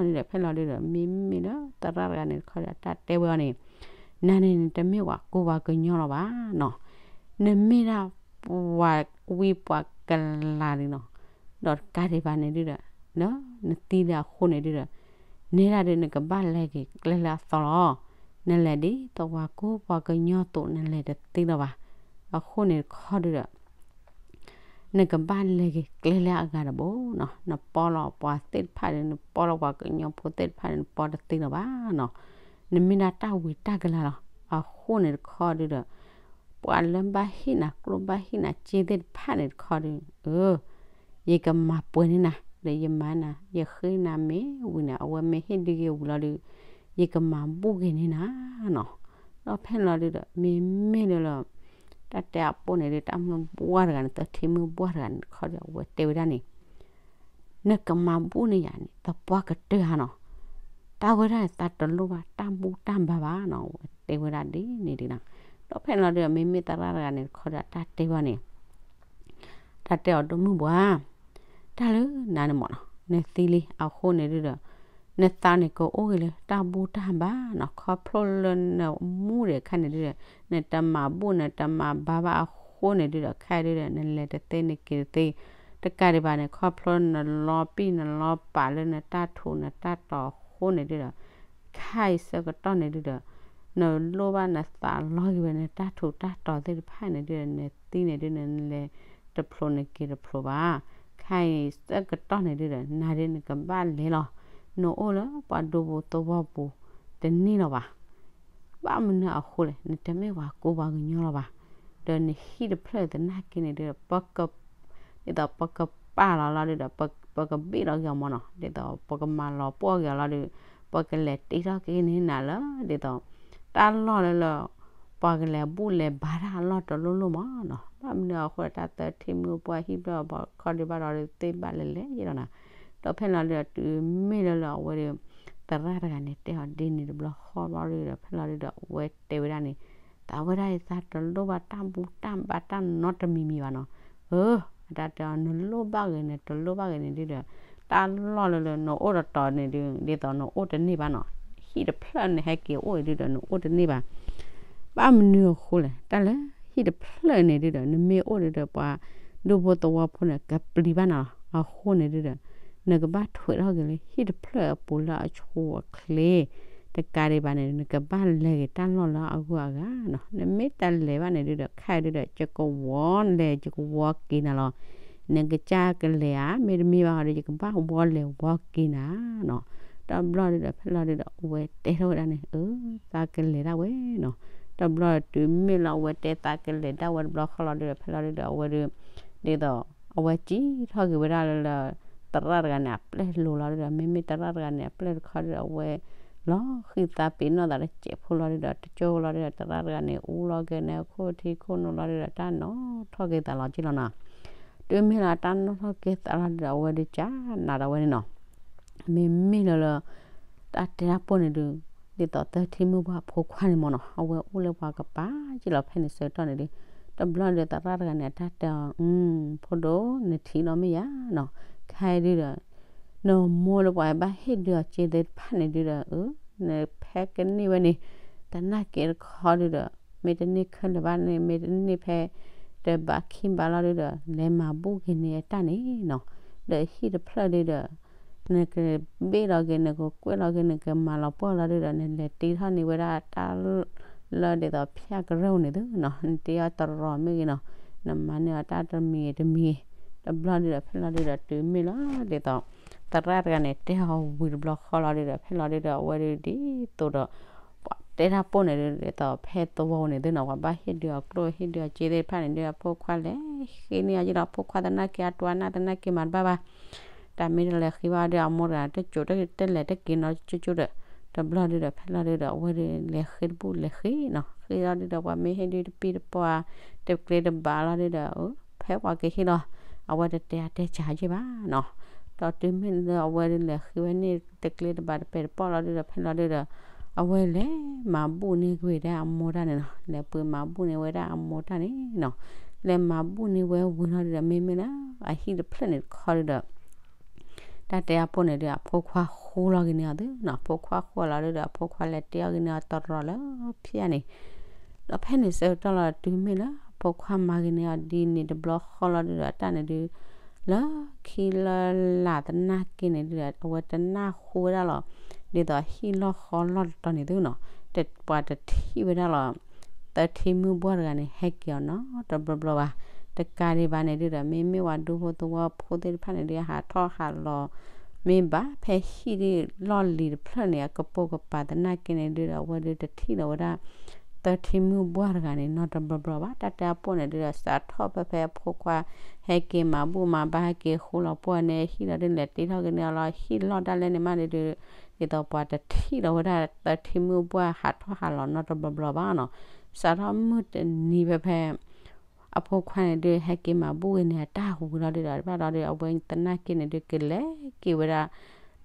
န့ၣ်ဒီး ဖဲလီၤဒုဒီး မ့မ့ၢ်လၢသရၣ်တဂၤန့ၣ်တခီဒီး အတၢ်တဲဝဲအီၤန့ၣ်, နၤန့ၣ် နတမ့ၢ်ပှၤကူပှၤကညီလီၤဘၣ်နီၤ. နမ့ၢ်ဒၣ်ပှၤဝံပှၤကလၤလံနီၤ. ဒီးတကးဒံးဘၣ်န့ၣ်ဒုဒီး နသံလၢအဃိန့ၣ်ဒုဒီး နဲဒၣ်ဒု နကဘၣ်လဲၤက့ၤကျဲလၢအသီလီၤ. နလဲၤဒ်သိးပှၤကူပှၤကညီအသိး နလဲၤတသ့လၢၤဘၣ်. အဃိန့ၣ်တခီဒုဒီး နကဘၣ်လဲၤက့ၤကျဲလၢအဂၤတဘိနီၤ. နပီလီၤပှၤသ့ၣ်တဖၣ်ဒီး နပီလီၤပှၤကညီဖိသ့ၣ်တဖၣ်ဒီး နပီတသ့လၢၤဘၣ်နီၤ. နမ့ၢ်ဒၣ်တၢ်ဝံတၢ်ကလၤလီၤ. အဃိန့ၣ်တခီဒုဒီး ပှၤလၢဘၣ်ဟ့ၣ်နၤကျိၣ်ဘၣ်ဟ့ၣ်နၤစ့သ့ၣ်တဖၣ်န့ၣ်တခီဒု အၢ ယကမၤပှဲၤန့ၢ်နၤ ဒီးယမၤနၤ ယဃ့နၤမ့ၢ်ဝံၤန့ၣ် အဝဲမ့ၢ်ဟ့ၣ်ဒုက့ၤဝံၤလီၤဒု ယကမၤဘူၣ်က့ၤန့ၢ်နၤနီၤ. ဒီးဖဲန့ၣ်လီၤဒုဒီး မ့မ့ၢ်လၢလၢ တၢ်တဲအပိၢ်န့ၣ်ဒု တၢ်မုၢ်ဘှၢ်တဂၤန့ၣ် သထ့မုၢ်ဘှၢ်တဂၤန့ၣ်တခီဒီး အဝဲတဲဝဲဒၣ်န့ၣ် နကမၤဘူၣ်န့ၢ်ယၤန့ၣ် သပှၢ်ကတၢၢ်ဧါနီၤ. တၢ်ဝဲဒၣ်န့ၣ် သးတလိၣ်ဘၣ်တၢ်ဘူၣ်တၢ်ဘါဘၣ်နီၤ အဝဲတဲဝဲဒၣ်ဒ်န့ၣ်ဒုနီၤ. ဒီးဖဲန့ၣ်လီၤဒုဒီး မ့မ့ၢ်သရၣ်တဂၤန့ၣ်တခီဒီး တၢ်တဲဝဲန့ၣ် တၢ်တဲအီၤ ဒိၣ်မုၢ်ပှၤ တၢ်လၢနၤန့ၣ်မ့ၢ်နီၤ နသံလံအဃိန့ၣ်ဒုဒီး နသးန့ၣ်ကအိၣ်ဂ့ၤလၢတၢ်ဘူၣ်တၢ်ဘါနီၤ. ခီဖျိလၢနမူဒံးအခါန့ၣ်ဒုဒီး နတမၤဘူၣ် နတမၤဘါဘၣ်အဃိန့ၣ်ဒုဒီး ခဲအံၤဒုဒီး နလဲၤတသ့နက့ၤတသ့ တကးဒံးဘၣ်န့ၣ် ခီဖျိနလီၤပံၢ်နလီၤပာ်လၢနတၢ်ထူးနတၢ်တီၤအဃိန့ၣ်ဒုဒီး ခဲအံၤဆၢကတီၢ်န့ၣ်ဒုဒီး နလိၣ်ဘၣ်နသးလီၤက့ၤဝဲ နတၢ်ထူးတၢ်တီၤသ့ၣ်တဖၣ်န့ၣ်ဒုဒီး နသံန့ၣ်ဒု နလဲၤတဖျိးနက့ၤတဖျိးဘၣ်. ခဲအံၤဆၢကတီၢ်န့ၣ်ဒုဒီး နၤဒု နကဘၣ်လဲၤလီၤ. နအိၣ်လၢပှၤဒူပူၤသဝီပူၤတန့ၢ်လၢၤဘၣ်. ဘၣ်မနုၤအဃိလဲၣ်, နတမ့ၢ်ပှၤကူပှၤကညီလၢၤဘၣ်. ဒီးနဟံၣ်တဖျၢၣ်သနာ်က့န့ၣ်ဒုဒီး ပက ဒ်သိးပကပာ်လီၤလီၤဒုဒီး ပကဘ့ၣ်လီၤက့ၤအီၤမ့ၢ်နီၤ, ဒ်သိးပကမၤလီၤပှီၢ်က့ၤအီၤလီၤဒုး ပကလဲၤတ့ထီၣ်က့ၤန့ၢ်နၤလၢ ဒ်သိး တၢ်လီၢ်လၢလၢ ပှၤကလဲၤဘူၣ်လဲၤဘါတၢ်အလီၢ်တလိၣ်လိၣ်မးနီၤ. ဘၣ်မနုၤအဃိ တၢ်သၢထံၣ်မုၢ်ပှၢ်ဟံၣ်ဖျၢၣ်အဘီခီဒုးဘၣ်ဒီး သ့ၣ်ဘၣ်လဲၤလဲၤယ့ၢ်လီၤနၤ. ဒီးဖဲလီၤဒုးဒီး တုၤမ့ၢ်လၢလၢအဝဲဒီး သရၣ်တဂၤန့ၣ် တဲအီၤဒ်န့ၣ်တဘျီဃီဘျီဒုးဒီး ဖဲလီၤဒုးဒီး အဝဲတဲဝဲဒၣ်န့ၣ် သးဝဲဒၣ်အံၤ သးတလိၣ်ဘၣ်တၢ်ဘူၣ်တၢ်ဘါတၢ်နီတမံၤမံၤဘၣ်နီၤ. အၢ အတၢ်တဲအီၤ နလိၣ်ဘၣ်ဂ့ၤ နတလိၣ်ဘၣ်ဂ့ၤန့ၣ်ဒုးဒီး တၢ်လီၢ်လၢလၢနအိၣ်တတီၤန့ၣ်ဒုး ဒ်သိးနအိၣ်တန့ၢ်ဘၣ်နီၤ. ဟံၣ်တဖျၢၣ်န့ၣ် ဟဲက့ၤအိၣ်အံၤဒုးဒီး နအိၣ်တန့ၢ်ဘၣ်. ဘၣ်မနုၤအဃိလဲၣ်, တၢ်လၢဟံၣ်တဖျၢၣ်န့ၣ်ဒုးဒီး နမ့ၢ်အိၣ်ဒုးဒီး ပှၤဒူဖိသဝီဖိန့ၣ် ကပျံၤဘၣ်နၤလီၤ. အဃိန့ၣ်ဒုးဒီး နကဘၣ်ထွဲးထီၣ်က့ၤလၢဟံၣ်တဖျၢၣ်အပူၤလၢအဆိအချ့ တကးဒံးဘၣ်န့ၣ် နကဘၣ်လဲၤက့ၤတၢ်လီၢ်လၢအဂုၤအဂၤနီၤ. နမ့ၢ်တလဲၤဘၣ်န့ၣ်ဒုးဒီး ခဲအံၤဒုးဒီး ယကဝီၤလဲၤယကဝီၤက့ၤနၤလီၤ. နကစၢ်ကလဲၤဧါ, မ့တမ့ၢ်ဘၣ်ဒီး ယကဘၣ်ဝီလဲၤဝီက့ၤနၤနီၤ. တဘျီဒုးဒီး ဖဲလီၤဒုးဒီး အဝဲတဲထီၣ်ဝဲဒၣ်န့ၣ် အၢ သးကလဲၤဒၣ်ဝဲနီၤ. တဘျီတုၤမ့ၢ်လၢအဝဲတဲသးကလဲၤဒၣ်ဝဲတဘျီဃီလီၤဒုးဒီး ဖဲလီၤဒုးဒီး အဝဲဒုး ဒ်သိး အဝဲစံၣ်ထီၣ်က့ၤဝဲဒၣ်လၢလၢ သရၣ်တဂၤန့ၣ် အပျဲၢ်လိၤလီၤဒုးဒီး မ့မ့ၢ်သရၣ်တဂၤန့ၣ် အပျဲၢ်တခီဒုးဒီး အဝဲ လီၤဃံသးပ့ၤနီၣ်သးတစဲးဖိလီၤဒုးဒီး တကၠိလီၤဒုးဒီး သရၣ်တဂၤန့ၣ် အူလီၤက့ၤန့ၣ် အခိၣ်ထံခိၣ်နူာ်လီၤဒုးဒီး တၢ်နီၣ်ထီၣ်က့ၤသးလီၤက့လီၤနီၤ. တုၤမ့ၢ်လၢတၢ်နီၣ်ထီၣ်က့ၤသးလီၤဒုးဒီး အဝဲဒုးကနးဒီးဝဲန့ၣ်နီၤ. မ့မ့ၢ်လၢလၢ တၢ်တဲတၢ်ပိၢ်န့ၣ်ဒုး ဒ်သိးသၢထံၣ်မုၢ်ပှၢ်အဖိခွါန့ၣ်မ့ၢ်နီၤ အဝဲအိၣ်လၢပှၤကပၤက့လီၤဖဲန့ၣ်ဆၢကတီၢ်န့ၣ်ဒုး တဘျီဒုးသရၣ်တဂၤန့ၣ် အတၢ်တဲအီၤ ဖိဒိၣ် နထံၣ်လီၤမ့ၢ်ယါနီၤ. ခဲအံၤဒုးဒီး နမိၢ်လၢပှၤဘၣ်ဟ့ၣ်ဒုးအီၤစ့သ့ၣ်တဖၣ်န့ၣ်ဒုးဒီး အၢ နဖဲကန့ၢ်ဝဲန့ၣ် သနာ်က့တခီဒုးဒီး မ့ၢ်တန့ၢ်ခဲလၢာ်ဘၣ်န့ၣ် မ့ၢ်တန့ၢ်ဖဲ တဘးခံဘးလီၤဒုးဒီး လဲၤမၤဘူၣ်က့ၤန့ၢ်အတၢ်န့ၣ်နီၤ. ဒီးဟံၣ်တဖျၢၣ်ဒုးဒီး နကဘ့ၣ်လီၤက့ၤ နကကွဲၢ်လီၤက့ၤ နကမၤလီၤပှီၢ်လီၤဒုးဒီး နလဲၤတ့ထီၣ်န့ၢ်ဝဲဒၣ်တၢ်လၢဒ်သိးဖၠၣ်ကရၢၢ်န့ၣ်သုနီၤ နတ့အီၤတရီၤမ့ၢ်ဂ့ၤနီၤ နမၤန့ၢ်အီၤတၢ်တမံၤဂ့ၤတမံၤဂ့ၤ တဘျီဒုးဒီး ဖဲလီၤဒုးဒီး တုၤမ့ၢ်လီၤဒ်သိး သရၣ်တဂၤန့ၣ် တဲအီၤဝံၤတဘျီဃီလီၤဒုးဒီး ဖဲလီၤဒုးဒီး အဝဲဒုးဒ်သိးဒီး ပှၤတဲတၢ်ပိၢ်န့ၣ်ဒုး ဒ်သိးဖဲသဝီန့ၣ်သုနီၤ ပှၤဘၣ်ဟ့ၣ်ဒုးအီၤကျိၣ်ဟ့ၣ်ဒုးအီၤစ့သ့ၣ်တဖၣ်န့ၣ်ဒုး အဖိခွါလဲၤဃ့န့ၢ်အီၤက့လီၤ အဖိခွါသနာ်က့ အတွၤနၢ်သနာ်က့မၤတဘၣ်ဘၣ် တၢ်မ့ၢ်တလဲၤဃ့ဘၣ်ဒီး အမိၢ်တဂၤ တကိၤတလဲၤတက့ၤနီၤ ကၠိကၠိဒီး တဘျီဒုးဒီး ဖဲလီၤဒုးဒီး အဝဲဒုးလဲၤဃ့တဘူၣ်လဲၤဃ့နီၤ ဃ့လီၤဒုးဒီး ပှၤမ့ၢ်ဟ့ၣ်ဒုးတပံၢ်တပီၢ်ဧါ တကျဲတဘးလီၤဒုးဒီး ဖဲပှၤကဟ့ၣ်လီၤ အဝဲတတဲအတဲစှၤက့ဘၣ်နီၤ ဒီးတုၤမ့ၢ်လၢအဝဲဒုးလဲၤဃ့ဝဲန့ၣ် တကျဲတဘးတပဲာ်တပီၢ်လီၤဒုးဒီး ဖဲလီၤဒုးဒီး အဝဲလဲၤမၤဘူၣ်န့ၢ်ကွံာ်ဝဲဒၣ်အမိၢ်တၢ်န့ၣ်နီၤ လဲၤပှ့ၤမၤဘူၣ်န့ၢ်ဝဲဒၣ်အမိၢ်တၢ်န့ၣ်နီၤ လဲၤမၤဘူၣ်န့ၢ်ဝဲဝံၤလီၤဒုးဒီး မ့မ့ၢ်လၢ အဟံၣ်တဖျၢၣ်န့ၣ်တခီဒုးဒီး တၢ်တဲအပိၢ်န့ၣ်ဒုး အဖိခွါဃိလီၤက့ၤန့ၢ်အီၤသုနီၤ အဖိခွါဃိလီၤဒုးဒီး အဖိခွါလဲၤတ့အီၣ်က့ၤန့ၢ်အီၤတရီၤလၢဖၠၣ်န့ၣ် ဒီးဖဲန့ၣ်ဆၢကတီၢ်လီၤ တုၤမ့ၢ်လၢအဖိခွါမၤက့ၤန့ၢ်အီၤဒ်န့ၣ်တဘျီဃီလီၤဒုးဒီး တၢ်န့ၣ်ဒုး လၢခံလၢလာ်သနာ်က့န့ၣ်ဒုးဒီး အဝဲတနၢ်ဟူဝဲဒၣ်လီၤ ဒ်သိးဟံၣ်လီၢ်ဃီလီၢ်တတီၤန့ၣ်သုနီၤ ပှၤတထံၣ်ဝဲဒၣ်လီၤ သၢထံၣ်မုၢ်ပှၢ်တဂၤန့ၣ် ဟဲက့ၤအီၤနီတဘျီဘျီဘၣ် တကးဒံးဘၣ်န့ၣ်ဒုးဒီး မ့မ့ၢ်ပှၤဒူဖိသဝီဖိသ့ၣ်တဖၣ်န့ၣ်ဒုး ဟးထီၣ်ဟးလီၤ မ့ၢ်ဘၣ်ဖဲဟံၣ်ဒုးလီၢ်လံၤတဖျၢၣ်န့ၣ် အကပိာ်ကပၤသနာ်က့န့ၣ်ဒုးဒီး အဝဲဒုးတထံၣ်လီၤဝဲဒၣ် သၢထံၣ်မုၢ်ပှၢ်တဂၤန့ၣ် နီတဘျီဘျီဘၣ် တၢ်တဲအပိၢ်န့ၣ်ဒုးဒီး စးထီၣ်ဖဲဖဲအဖိခွါ ဟဲက့ၤမၤဘူၣ်မၤဘါဟဲက့ၤဃိလီၤပှီၢ်န့ၣ် ဟံၣ်လီၤဒုးလဲၤတ့ထီၣ်က့ၤန့ၢ်အီၤလီၤ ဟံၣ်လီၢ်ဒၣ်လဲာ်န့ၣ်မးန့ၣ်ဒုး ဒ်သိးပှၤတထံၣ်လီၤဝဲဒၣ်သၢထံၣ်မုၢ်ပှၢ်ဟးထီၣ်ဟးလီၤနီတဘျီဘျီဘၣ်နီၤ စးထီၣ်မုၢ်တနံၤဖဲဖဲ အဖိခွါန့ၣ်ဒုး ဟဲက့ၤမၤဘူၣ်က့ၤန့ၢ်အတၢ်ဝံၤလီၤဒုးဒီး ဘၣ်ဒီးဒုး အဝဲသနာ်က့န့ၣ်ဒုး ကလဲၤက့ၤဝဲဒၣ်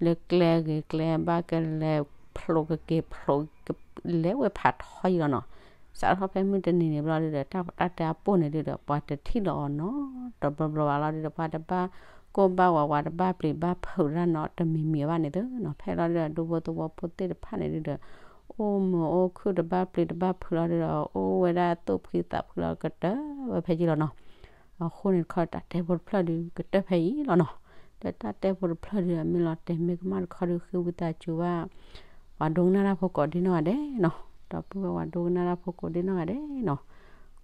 လၢကျဲဂ့ၤကျဲဘၣ် ကလဲၤဖျိကက့ၤဖျိ လဲၤဝဲဖးထီယံၤလီၤနီၤ စးထီၣ်ဖဲမုၢ်တနံၤန့ၣ်ဘျီဒုးဒီး တၢ်တၢ်တဲအပိၢ်န့ၣ်ဒုးဒီး ပှၤတထံၣ်လီၤအီၤနီတဘျီဘျီဘၣ်လီၤဒုးဒီး ပှၤတဘၣ်ကိၢ်ဘၣ်ဝး ပှၤတဘၣ်ပျံၤဘၣ်ဖုးတၢ်နီတမံၤမံၤဘၣ်န့ၣ်သုနီၤ ဖဲလီၤဒုးဒီး ဒူဖိသဝီဖိသ့ၣ်တဖၣ်န့ၣ်ဒုးဒီး အိၣ်မုာ်အိၣ်ခုၣ်တဘၣ်ပျံၤတဘၣ်ဖုးလီၤဒုးဒီး အိၣ်ဝဲဒၣ်သူၣ်ဖှံသးဖှံလီၤကတၢၢ်ဝဲဖဲယံၤလီၤနီၤ အဃိန့ၣ်တခီ တၢ်တဲဖိတဖျၢၣ်ဒုး ကတၢၢ်ဖဲအံၤလီၤနီၤ ဒီးတၢ်တဲဖိတဖျၢၣ်ဒုး မ့ၢ်လီၤတဲာ်မ့ၢ်ကမၣ်တခီဒုး ဃ့ဝံသးစူၤဘၣ် ပှၤဒိကနၣ်တၢ်ဖိကိးဒ်နီၢ်ဂၤဒဲးနီၤ ဒီပုၢ်ဝဲၢ်ပှၤဒိကနၣ်တၢ်ဖိကိးဒ်နီၢ်ဂၤဒဲးနီၤ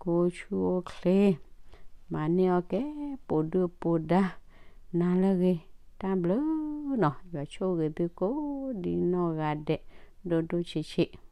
ကိးဆူအိၣ်ချ့ မၤန့ၢ်အီၣ်ကဲ ပိာ်ဒုၣ်ပိာ်ဒါ နၤလၢအဂ့ၤ တၢ်ဘျုးနီၤ ယွၤဆိၣ်ဂ့ၤသုကိးဒ်နီၢ်ဂၤဒဲး ဒိၣ်ဒိၣ်ဆံးဆံး